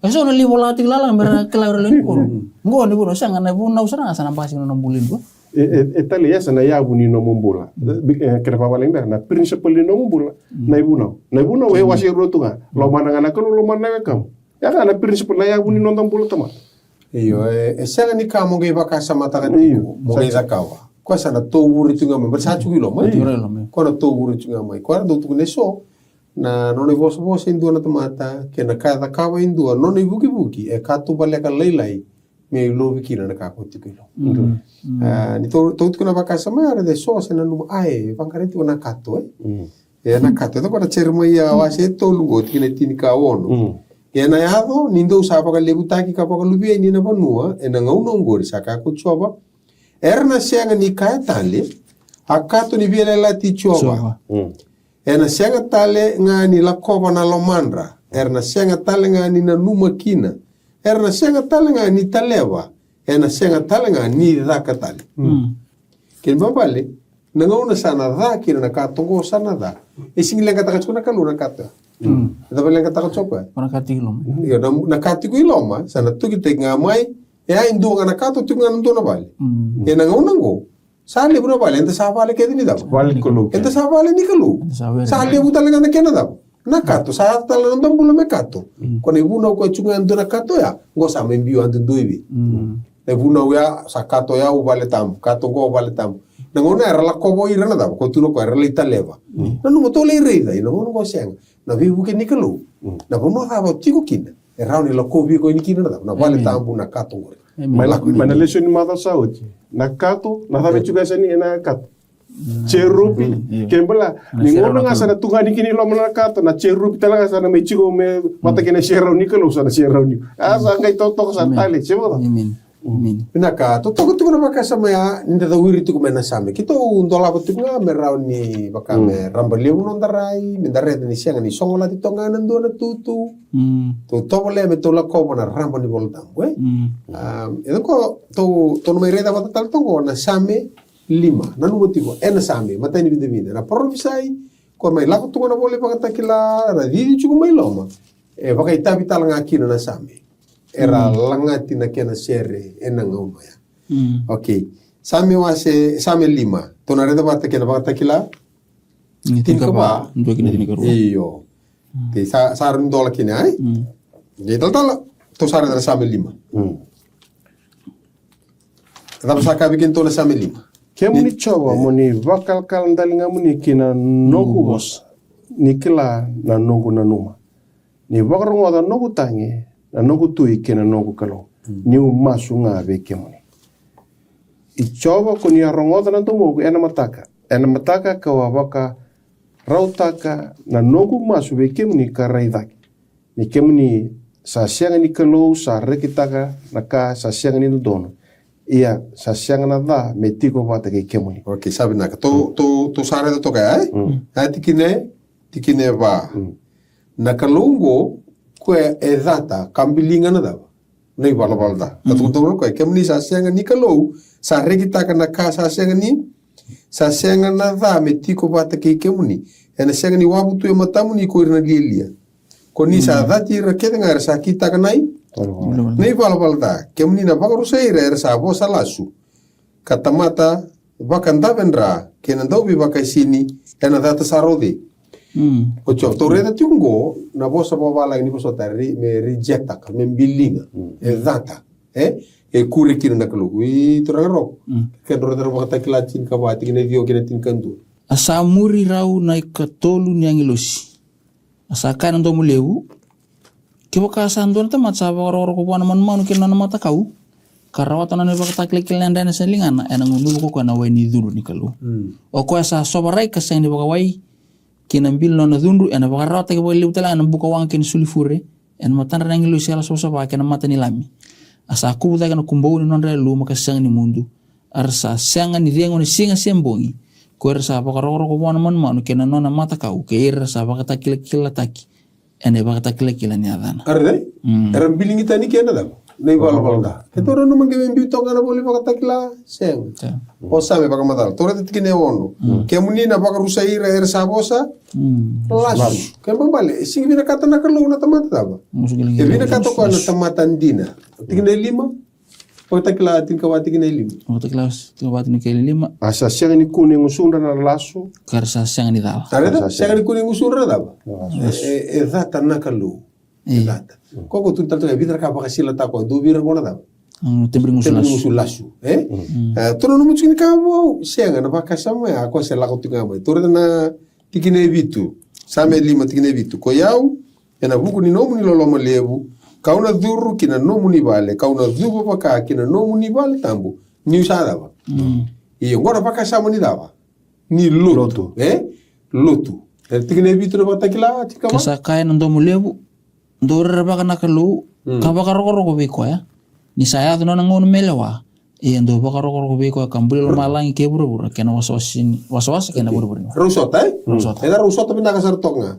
e so na lai vola tiko lala me ra kila ira lewe ni koro. Qo na ivunau, sega, na ivunau sara ga sa na basika na nomu bula e dua. E, e, e talei, e sa na yavu ni nomu bula. Kena vavalagi beka na principle ni nomu bula na ivunau. Na ivunau e wase rua tu ga. Lomana ga na Kalou, lomana ga na wekamu. Ya ga na principle, na yavu ni noda bula tamata. Io, e, e sega ni ka mo qai vakasamataka tiko, mo qai cakava. Koya sa na tovure tu ga mai, baleta sa tiko i loma. Koya na tovure tu ga mai. Koya era dau tukuna e so na nona ivosavosa e dua na tamata, kei na ka e cakava e dua, nona ivukivuki e katuba leka lailai me ilovi kina na ka ko tiko i loma. Mm. Mm. Ah, ni tou, tou tiko na vakasama ya, era de so se nanuma, a, e vaqara tiko na kato, e? Mm. E na kato, e toka na Jeremaia wase e tolu qo, tikina e tinikaono. Mm. E na yaco, ni dou sa vakalevutaki ka vakaluveni na vanua, e na gauna oqori, sa kaya ko Jiova, era na sega ni kaya tale, a kato ni veiyalayalati i Jiova. Jiova. Mm. E na sega tale ga ni lakova na lomadra, era na sega tale ga ni nanuma kina, era na sega tale ga ni taleva, e na sega tale ga ni caka tale. Mm. Kena ibalebale, na gauna sa na ca kina na kato qo sa na ca. E sega ni leqataka tiko na Kalou na kato ya. Mm. E cava e leqataka tiko ya? O na ka tiko i loma. Io, na, na ka tiko i loma, sa na tokitaki ga mai, e a e dua ga na kato tiko ga na dua na vale. Mm. E na gauna qo, sa levu na vale, eda sa vale kece ni cava? Vale ni Kalou. Eda sa vale ni Kalou. Eda sa vale. Sa levu tale ga na kena cava? Na kato, sa yaco tale na noda bula me kato. Mm. Ko na ivunau ko e tiko ga e dua na kato ya, qo sa mai biu yadudua i vei. Mm. Na ivunau ya, sa kato ya au vale tabu, kato qo vale tabu. Na gauna era lakova o ira na cava, ko tukuna ko era lai taleva. Mm. Nanuma tou lai raica, i na gauna qo sega. Na veivuke ni Kalou. Mm. Na vanua cava o tiko kina, e rawa ni lakovi iko yani kina na cava, na vale tabu, na kato qori. Amen. Mai lako, mai na lesoni macawa sa oti. Na kato, na cava e tiko e yasa ni, e na kato. Jerupi, kena ibalebale, ni gauna ga sa na tugani kina i loma na kato, na jerupi tale ga sa na mai tiko me vata kei na serau ni Kalou, sa na serau ni. A sa qai totoka sa tale, se vata. Amen. Amen. Vinaka, totoka tiko na vakasama ya, ni da cawiri tiko mai na Same. Keitou dolava tiko ga me rawa ni vaka me raba levu noda rai, me da raica ni sega ni sogolati toka ga na dua na tutu. Mm. Tou tovolea me tou lakova na raba ni Vola Tabu, e? Mm. Um, e toka, tou, tou na mai raica vata tale toka na Same lima, nanuma tiko, e na Same, matai ni vidavida. Na parofisai, ko mai lako tu ga na vola i Vakatakila, ra cici tiko mai loma. E vakaitavi tale ga kina na Same. Era lagati na kena sere, e na gauna ya. Mm. Okay. Same wase, Same lima. Tou na raica vata kei na Vakatakila. Tinikava. Dua kina tinikarua. Io. Okay, sa, sa rau ni dola kina, ai? Mm. Okay, talatala. Tou sa raica na Same lima. Mm. Cava sa kaya vei kedatou na Same lima? Kemuni Jiova, mo ni vakalakala daligamuni ki na noqu vosa, ni kila na noqu nanuma. Ni vakarogoca noqu tagi, na noqu tui kei na noqu Kalou. Mm. Niu masu ga vei kemuni. I Jiova, ko ni a rogoca na domoqu ena mataka. Ena mataka kau a vakarautaka na noqu masu vei kemuni ka rai cake. Ni kemuni sa sega ni Kalou, sa rekitaka na ka sa sega ni dodonu. Ia sa sega na ca me tiko vata kei kemuni. Okay, sa vinaka. Tou, tou, tou sa raica toka ya, e? Mm. A tikina e, tikina e va. Mm. Na Kalou qo, koya e cata, ka biliga na cava? Na ivalavala ca. Mm. Ka tukuna toka o koya, kemuni sa sega ni Kalou, sa rekitaka na ka sa sega ni, sa sega na ca me tiko vata kei kemuni. Ena sega ni wavu tu e matamuni ko ira na lialia. Ko ni sa cati ira kece ga era sa kitaka na i, na ivalavala ca. Kemuni na vakarusai ira era sa vosa lasu, ka tamata vakadavedra kei na dauveivakaisini, ena cata sara o cei? Mm. O Jiova, tou raica tiko qo na vosa vakavalagi ni vosota, re-, me rejectaka, me biliga, e cata. E? E kure kina na Kalou. Oi, turaga Roko. Mm. Kedrau raica na Vakatakila tinikava, tikina e ciwa kei na tinikadua. A sa muri rau na ikatolu ni agilosi. A sa kaya na domo levu, kevaka sa dua na tamata sa vakarokoroko vua na manumanu kei na nona matakau, ka rawata na nona ivakatakilakila ni yadrayadra sa ligana, ena gunuva ko koya na wai ni cudru ni Kalou. Mm. O koya sa sovaraki ka sega ni vakawai ki na bili ni nona cudru, ena vakararawataki vakalevu tale ga ena buka waqa kei na sulifure, ena matadra na agilosi yalosavasava kei na mata ni Lami. A sa kuvu cake na kubou ni nodra yaluma ka sega ni mudu. A ra sa sega ni cegu ena siga se bogi ko ira sa vakarokoroko vua na manumanu kei na nona matakau, kei ira sa vakatakilakilataki ena ivakatakilakila ni yacana. A ra cei? Mm. Era biligi tani kina na cava? Na ivalavala ca. Keitou nanuma qai me biu toka ga na vola iVakatakila? Sega. Sega. O Same vakamacala. Tou raica tikina e ono. Mm. Kemuni na vakarusai ira era sa vosa lasu. Kena ibalebale, e sega ni vinakata na Kalou na tamata cava? E vinakata o koya na tamata dina. Tikina e lima. Vakatakila tinikava tikina e lima. Vakatakila tinikava tikina e lima. A sa sega ni kune gusudra na lasu. Ka ra sa sega ni cala. A raica, sega ni kune gusudra na cava? E, e cata na Kalou. E cata. Ko ko tukuna tale toka, e vica na ka vakasilataka o koya, dou vei ira qo na cava? Mm, teberi gusu lasu. Teberi gusu lasu, e? Mm. E, tou nanuma tiko ni ka vou, sega, na vakasama ya, ko se lako tiko ga mai. Tou raica na tikina e vitu. Same lima tikina e vitu. Koi au, ena vuku ni nomuni loloma levu, Kau na curu ki na nomuni vale, kau na cuva vaka ki na nomuni vale tabu. Niu sa cava? Ia oqo na vakasama ni cava? Ni lotu. Lotu. E? Lotu. E tikina e vitu na Vakatakila, tinikava? Ka sa kaya na domo levu, dou rerevaka na Kalou, ka vakarokoroko vei koya. Ni sa yaco na nona gauna me lewa, ia dou vakarokoroko vei koya ka bulia lomalagi kei vuravura, kei na wasawasa ni, wasawasa kei na vurevure ni. Rau sota, e? Rau sota. Ena rau sota vinaka sara toka ga.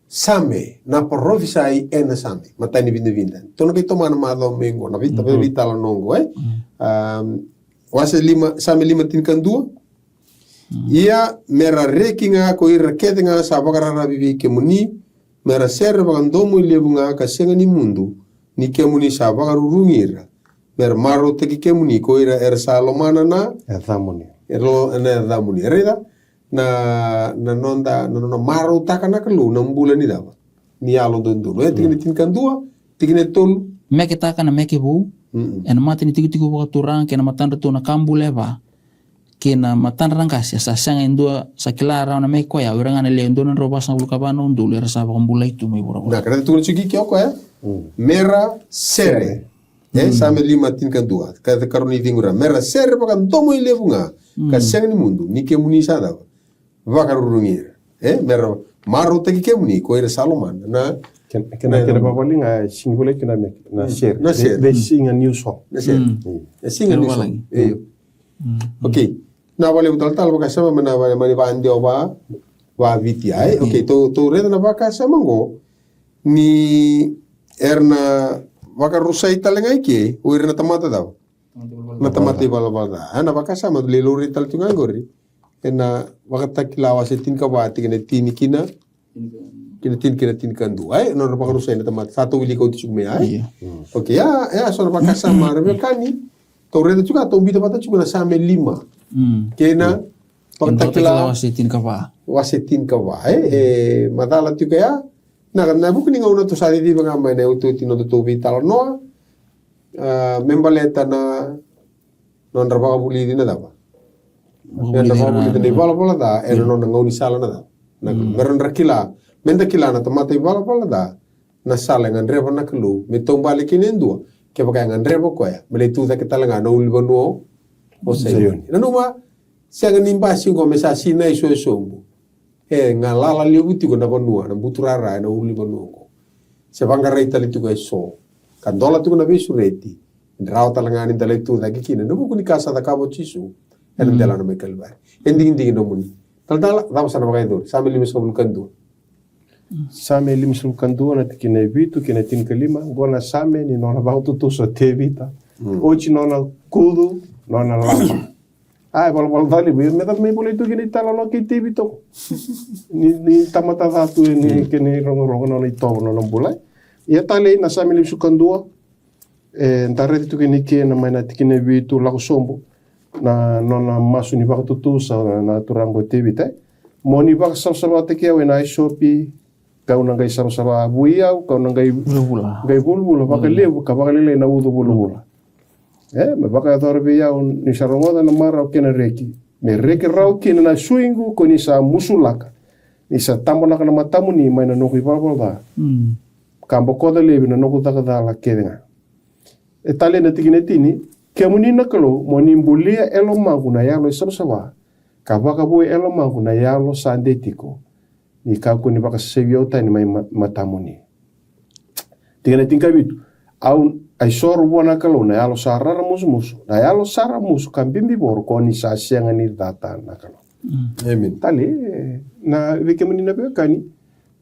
Same, na parofisai ena Same. Matai ni vidavida. Tou na qai tomana macawa mai oqo, na vita, veitalanoa oqo, e? Am, wase lima, Same lima tinikadua. Ia, me ra reki ga ko ira kece ga sa vakararavi vei kemuni, me ra sere vakadomoilevu ga ka sega ni mudu, ni kemuni sa vakarurugi ira, me ra marautaki kemuni ko ira era sa lomana na yacamuni. Era lo-, na yacamuni. Raica, na, na noda, na nona marautaka na Kalou na bula ni cava? Ni yalododonu. E tikina tinikadua, tikina e tolu. Meketaka na meke vou, ena mata ni tikotiko vakaturaga, kei na matadratou na ka bula e va, kei na matadra na qase, sa sega e dua sa kila rawa na meke koya, o ira ga na lewe dua na drau vasagavulu ka va na udolu era sa vakabulai tu mai vuravura. Na ka raica tukuna tiko ke o koya, e? Me ra sere. E, Same lima tinikadua, ka karua ni cegu ra. Me ra sere vakadomoilevu ga, ka sega ni mudu, ni kemuni sa cava? Vakarurugi ira. E, me ra marautaki kemuni ko ira sa lomana na. Kena, kena, kena vavali ga, sigi volai kina me, na sere. Na sere. They, they sing a new song. Na sere. E sing a new song. Io. Okay. Na vale talatala vakasama, me na vale mani vadewa va, va Viti ai. Okay, tou, tou raica na vakasama oqo. Ni era na vakarusai tale ga i ke, o ira na tamata cava? Na tamata ivalavala ca. Ena vakasama, lai laurai tale tu ga qori. Ena Vakatakila wase tinikava, tikina tini kina, kina tini kina tinikadua. Ai, nodra vakarusai na tamata. Sa tou wilika oti tiko mai, ai? Io. Okay, ia, ia, so na vakasama, ra veiwekani. Tou raica tiko, tou biuta vata tiko na Same lima. Kei na Vakatakila wase tinikava. Wase tinikava, e, e, macala tiko ia. Na, na vuku ni gauna tou sa ciciva ga mai na iotioti ni nodatou veitalanoa. A, me baleta na nodra vakavulici na cava? Nodra vakavulici na ivalavala ca, ena nona gaunisala na cava? Na, me ra dra kila, me da kila na tamata ivalavala ca, na sala e gadreva na Kalou me taubale kina e dua, kevaka e gadreva o koya me lai tu cake tale ga na ulunivanua o Saioni. Nanuma, sega ni basi oqo me sa sinai so e sobu. E galala levu tiko na vanua, na buturara ena ulunivanua oqo. Se vaqarai tale tiko e so, ka dola tiko na veisureti, rawa tale ga ni da lai tu cake kina ena vuku ni ka sa cakava o Jisu ena delana mai Kalivari. E digidigi nomuni. Talatala, cava sa na vakayacori? Same limasagavulu ka dua. Same limasagavulu ka dua, na tikina e vitu kei na tinikalima. Oqo na same ni nona vakatutusa o Tevita. Oti nona kucu, nona laba. A, e valavala ca levu, ia me cava me volai tu kina italanoa kei Tevita oqo. Ni, ni tamata ca tu, ni kena irogorogo, nona itovo, nona bula. Ia talei na Same limasagavulu ka dua, e, da raica tu kina i ke na mai na tikina e vitu lako sobu. Na nona masu ni vakatutusa na, na turaga o Tevita, e. Mo ni vakasavasavataki au ena aisopi, kau na qai savasava, vui au, kau na qai, vulavula, qai vulavula vakalevu, ka vakalailai na ucu vulavula. E, me vakayacora vei au, ni sa rogoca na marau kei na reki. Me reki rawa kina na suiqu, ko ni sa musulaka. Ni sa tabonaka na matamuni mai na noqu ivalavala ca. Ka bokoca laivi na noqu caka cala kece ga. E talei na tikina e tini, kemuni na Kalou, mo ni bulia e lomaqu na yalo e savasava, ka vakavoui e lomaqu na yalo sa de tiko. Ni kakua ni vakasevi au tani mai ma-, matamuni. Tikina e tinikavitu. Au, a isoro vua na Kalou na yalo sa raramusumusu, na yalo sa ramusu ka bibivoro, ko ni sa sega ni cata na Kalou. Amen. Talei, e, na vei kemuni na veiwekani,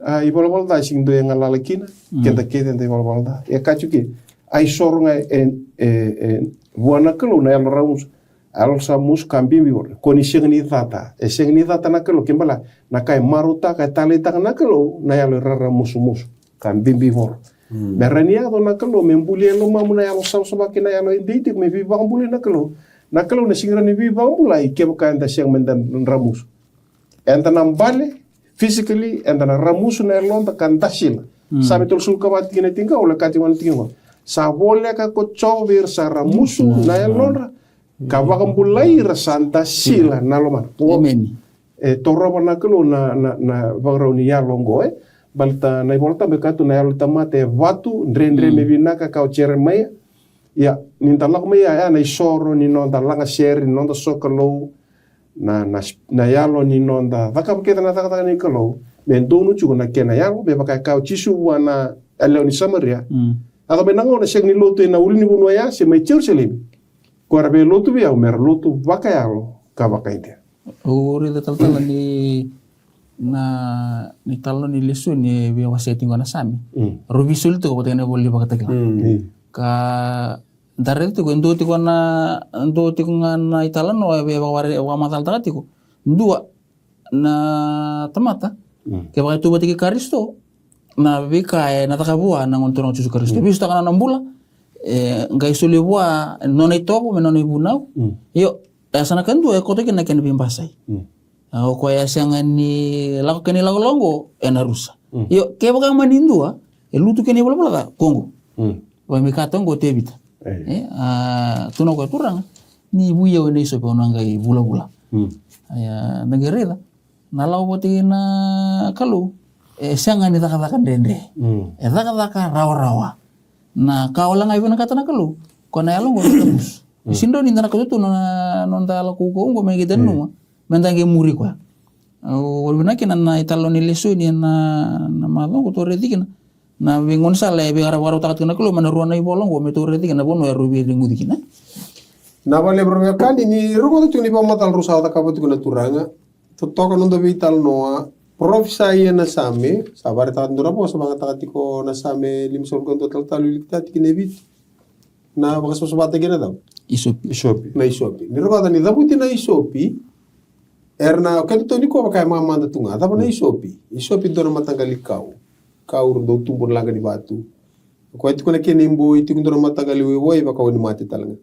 a, ivalavala ca e sega ni dua e galala kina, keda kece eda ivalavala ca. E kaya tiko ke, a isoro ga e, e, e, vua na Kalou na yalo ramusu, a yalo sa musu ka bibivoro. Ko ni sega ni cata. E sega ni cata na Kalou, ke bala na ka e marautaka, e taleitaka na Kalou na yalo e raramusumusu ka bibivoro. Me rawa ni yaco na Kalou me bulia e lomamu na yalo savasava kei na yalo e dei tiko me veivakabulai na Kalou. Na Kalou na sega ni rawa ni veivakabulai kevaka eda sega meda ramusu. Eda na bale, physically, eda na ramusu na yaloda ka dasila. Same tolusagavulu ka va tikina e tinikava, au lai kaya tiko na tikina qo. Sa voleka ko Jiova vei ira sa ramusu na yalodra, ka vakabulai ira sa dasila na lomana. Amen. E torova na Kalou na, na, na vakarau ni yalo oqo, e. Baleta na iVolatabu e kaya tu na yalo ni tamata e vatu, dredre me vinaka, kaya o Jeremaia. Ia, ni da lako mai ya, ya na isoro ni noda lagasere, ni noda sokalou, na, na, na yalo ni noda cakava kece na cakacaka ni Kalou, me donu tiko na kena yalo, me vaka e kaya o Jisu vua na yalewa ni Samaria. Yaco mai na gauna sega ni lotu ena ulunivanua ya se mai Jerusalemi. Ko era veilotu vei au me ra lotu vakayalo ka vakaidina. Au raica talatala ni na, ni talanoa ni lesoni e via wasea tiko na Same. Rau veisoli tiko vata kei na ivola ni Vakatakila. Ka da raica tiko e dua tiko na, dua tiko ga na italanoa e via vakamacalataka tiko. Dua na tamata, kevaka e tu vata kei Karisito, na veika ena caka vua na Gone Turaga o Jisu Karisito. Veisotaka na nona bula, e qai soli vua nona itovo me nona ivunau. Io, e sa na ka dua e koto kina na kena veibasai. A, o koya e sega ni lako kena ilakolako oqo, ena rusa. Io, kevaka mani dua e lutu kena ivalavala ca, ko oqo. Vaka me kaya oqo o Tevita. E, a, tukuna o koya, Turaga, ni vui au ena isopi, au na qai vulavula. Ia, da qai raica na lako vata kei na Kalou e sega ni cakacaka dredre. E cakacaka rawarawa. Na ka wale ga e vinakata na Kalou, ko na yalo oqo na tamusu. E sega ni da na kauta tu na noda yalo kaukauwa oqo me qai da nanuma me da qai muri koya. Au vakavinavinaka kina na italanoa ni lesoni ena, na macawa oqo, tou raica kina na veigaunisala e veivakarau, vakarautaka tiko na Kalou mai na rua na ivola oqo, me tou raica kina na vanua e rau veireguci kina. Na vale veiwekani, ni rogoca tiko na ivakamacala rau sa cakava tiko na turaga. Totoka noda veitalanoa, parofisai ena Same, sa vakaraitaka tiko na vosa, vakayagataka tiko na Same limasagavulu ka dua, talatala, wili tiko na vitu. Na vakasavasavataki na cava? Isopi. Isopi. Na isopi. Ni rogoca ni cavuti na isopi, era na, o kedatou nikua vaka e mamada tu ga. Cava na isopi? Isopi dua na mataqali kau. Kau ra dau tubu na laga ni vatu. Koya tiko na kena iboi, tiko dua na mataqali waiwai, vaka o ni mate tale ga.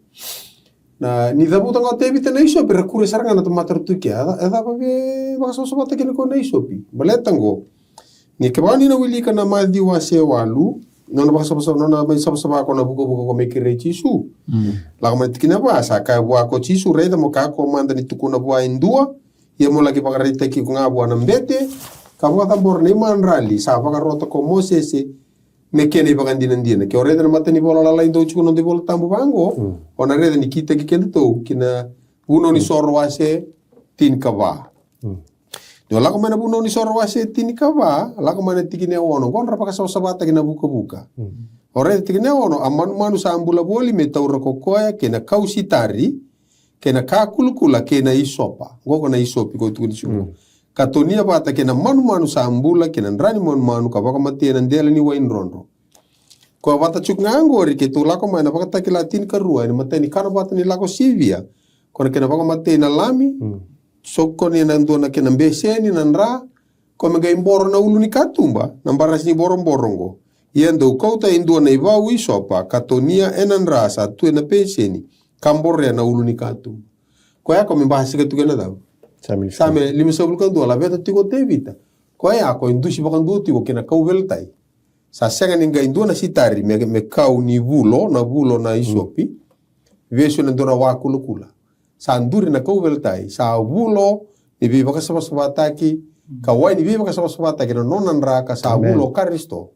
Na, ni cavuta ga o Tevita na isopi, ra kuria sara ga na tamata ra tu kea. E ca-, e cava e vakasavasavataki kina ko na isopi? Baleta oqo, ni kevaka ni na wilika na Maciu wase walu, nona vakasavasava, nona mai savasava ko na vukavuka ko mai kerei Jisu. Lako mai na tikina va, sa kaya vua ko Jisu, raica mo kakua mada ni tukuna vua e dua, ia mo laki vakaraitaki iko ga vua na bete, ka vakacabora na imadrali sa vakarota ko Mosese, me kena ivakadinadina. Ke o raica na matanivola lalai dau tiko na noda iVolatabu vaqo, o na raica ni kitaki kedatou ki na Vunau ni Soro wase tinikava. Ni o lako mai na Vunau ni Soro wase tinikava, lako mai na tikina e ono, qo ra vakasavasavataki na vukavuka. O raica tikina e ono, a manumanu sa bula voli me taura ko koya, kei na kau sitari, kei na ka kulakula, kei na isopa. Qo ko na isopi ko tukuni tiko. Ka tonia vata kei na manumanu sa bula, kei na dra ni manumanu, ka vakamatea na dela ni wai drodro. Ko vata tiko ga oqori, keitou lako mai na Vakatakila tinikarua, ena imatai ni kana vata ni Lako Sivia. Ko na kena vakamatei na lami, sokoni ena dua na kena beseni na dra, ko me qai boro na ulu ni katuba, na barasi ni boroboro oqo. Ia dou kauta e dua na ivau isopa, ka tonia ena dra sa tu ena beseni, ka borea na ulu ni katuba. Koya ko me basika tiko ena cava? Same limasagavulu ka dua, laveta tiko o Tevita. Koya ko e dusi vakadua tiko kei na kauveilatai. Sa sega ni qai dua na sitari me, me kau ni vulo, na vulo na isopi. Vesu ena dua na wa kulakula. Sa duri na kauveilatai, sa vulo ni veivakasavasavataki, ka wai ni veivakasavasavataki na nona dra, ka sa vulo o Karisito.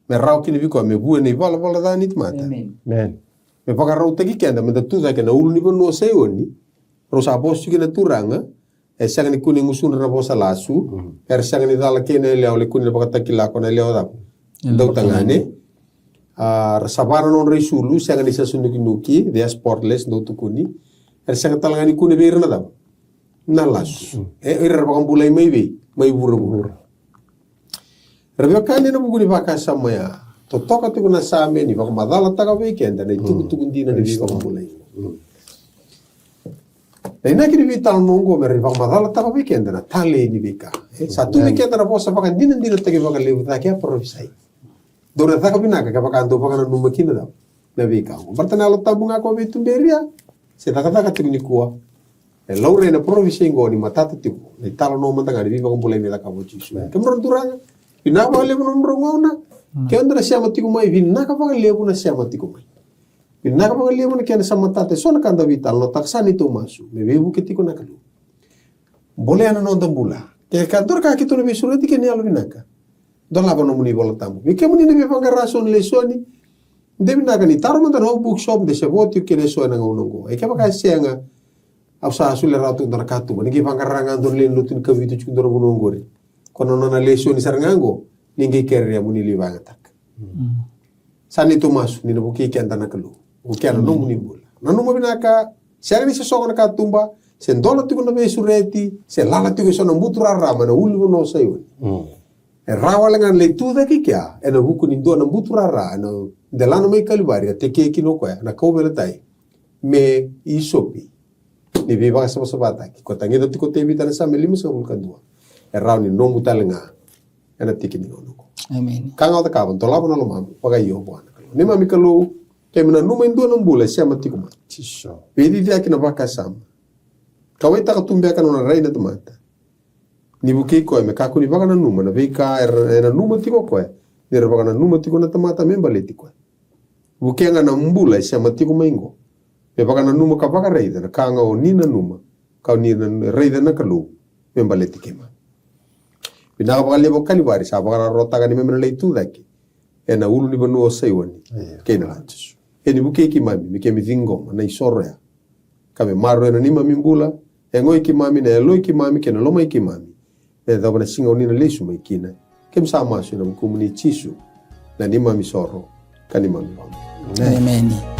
Me rawa kina vei koya me vua na ivalavala ca ni tamata. Me vakarautaki keda me da tu cake na ulu ni vanua o Saioni. Rau sa vosa tiko na Turaga, e sega ni kune gusudra na vosa lasu, era sega ni cala kei na yalewa, lai kune na Vakatakila ko na yalewa cava? Dautagane. A, ra sa va na nodra isulu, sega ni sasanukinuki, they are spotless, dau tukuni. Era sega tale ga ni kune vei ira na cava? Na lasu. E, ira ra vakabulai mai vei? Mai vuravura. Ra veiwekani, ena vuku ni vakasama ya, totoka tiko na Same ni vakamacalataka vei keda na itukutuku dina ni veivakabulai. Na inaki ni veitalanoa oqo me ra vakamacalataka vei keda na talei ni veika. E, sa tu vei keda na vosa vakadinadinataki vakalevu cake, a parofisai. Dou na caka vinaka kevaka dou vakananuma kina na veika oqo. Baleta na Yalo Tabu ga ko veituberia, se cakacaka tiko nikua. E laurai na parofisai oqo ni matata tiko na italanoa mada ga ni veivakabulai me cakava o Jisu. Kemudrau na turaga, vinaka vakalevu na nomudrau gauna. Ke o dou na sema tiko mai, vinaka vakalevu na sema tiko mai. Vinaka vakalevu na kena sa matata eso na ka da veitalanoataka, sa neitou masu me veivuke tiko na Kalou. Bolea na noda bula. Ke ka dua na ka keitou na veisureti kei na yalovinaka. Dolava nomuni iVola Tabu. Vei kemuni na veivaqara so na lesoni, de vinaka ni taro mada na bookshop de se vo tiko kina eso ena gauna oqo. E kevaka e sega, au sa solia rawa tu dua na katuba. Ni qai vaqara ga dua na lewe ni lotu ni Kavitu tiko dua na vanua oqori. Ko na nona lesoni sara ga oqo, ni qai kerea mo ni lai vakayagataka. Sa neitou masu ni na vukei keda na Kalou. Vukea na nomuni bula. Nanuma vinaka, sega ni se soko na katuba, se dola tiko na veisureti, se lala tiko eso na buturara mai na ulunivanua o Saioni. E rawa wale ga na lai tu cake i kea ena vuku ni dua na buturara ena delana mai Kalivari, a tekea kina o koya na kauveilatai me isopi ni veivakasavasavataki. Ko tagica tiko o Tevita ena Same limasagavulu ka dua. E rawa ni nomu tale ga ena tiki ni gauna oqo. Ka ga o cakava, dolava na lomamu vakaio vua na Kalou. Neimami Kalou, keimami nanuma e dua na bula e sema tiko mai. Veiciciyaki na vakasama. Kauwaitaka tu beka na nona rai na tamata. Ni vukei koya me kakua ni vakananuma na veika era, e nanuma tiko o koya, ni ra vakananuma tiko na tamata me baleti koya. Vukea ga na bula e sema tiko mai oqo me vakananuma ka vakaraica na ka ga o ni nanuma, ka o ni na raica na Kalou me baleti keimami. Vinaka vakalevu o Kalivari sa vakarautaka neimami na lai tu cake ena ulunivanua o Saioni kei na latu. E ni vukei keimami me keimami ciqoma na isoro ya, ka me maroroya na neimami bula, yagoi keimami, na yaloi keimami kei na lomai keimami, me yacova na siga o ni na lesu mai kina. Keimami sa masu ena vukumuni Jisu, na neimami soro ka neimami vamu. Emeni.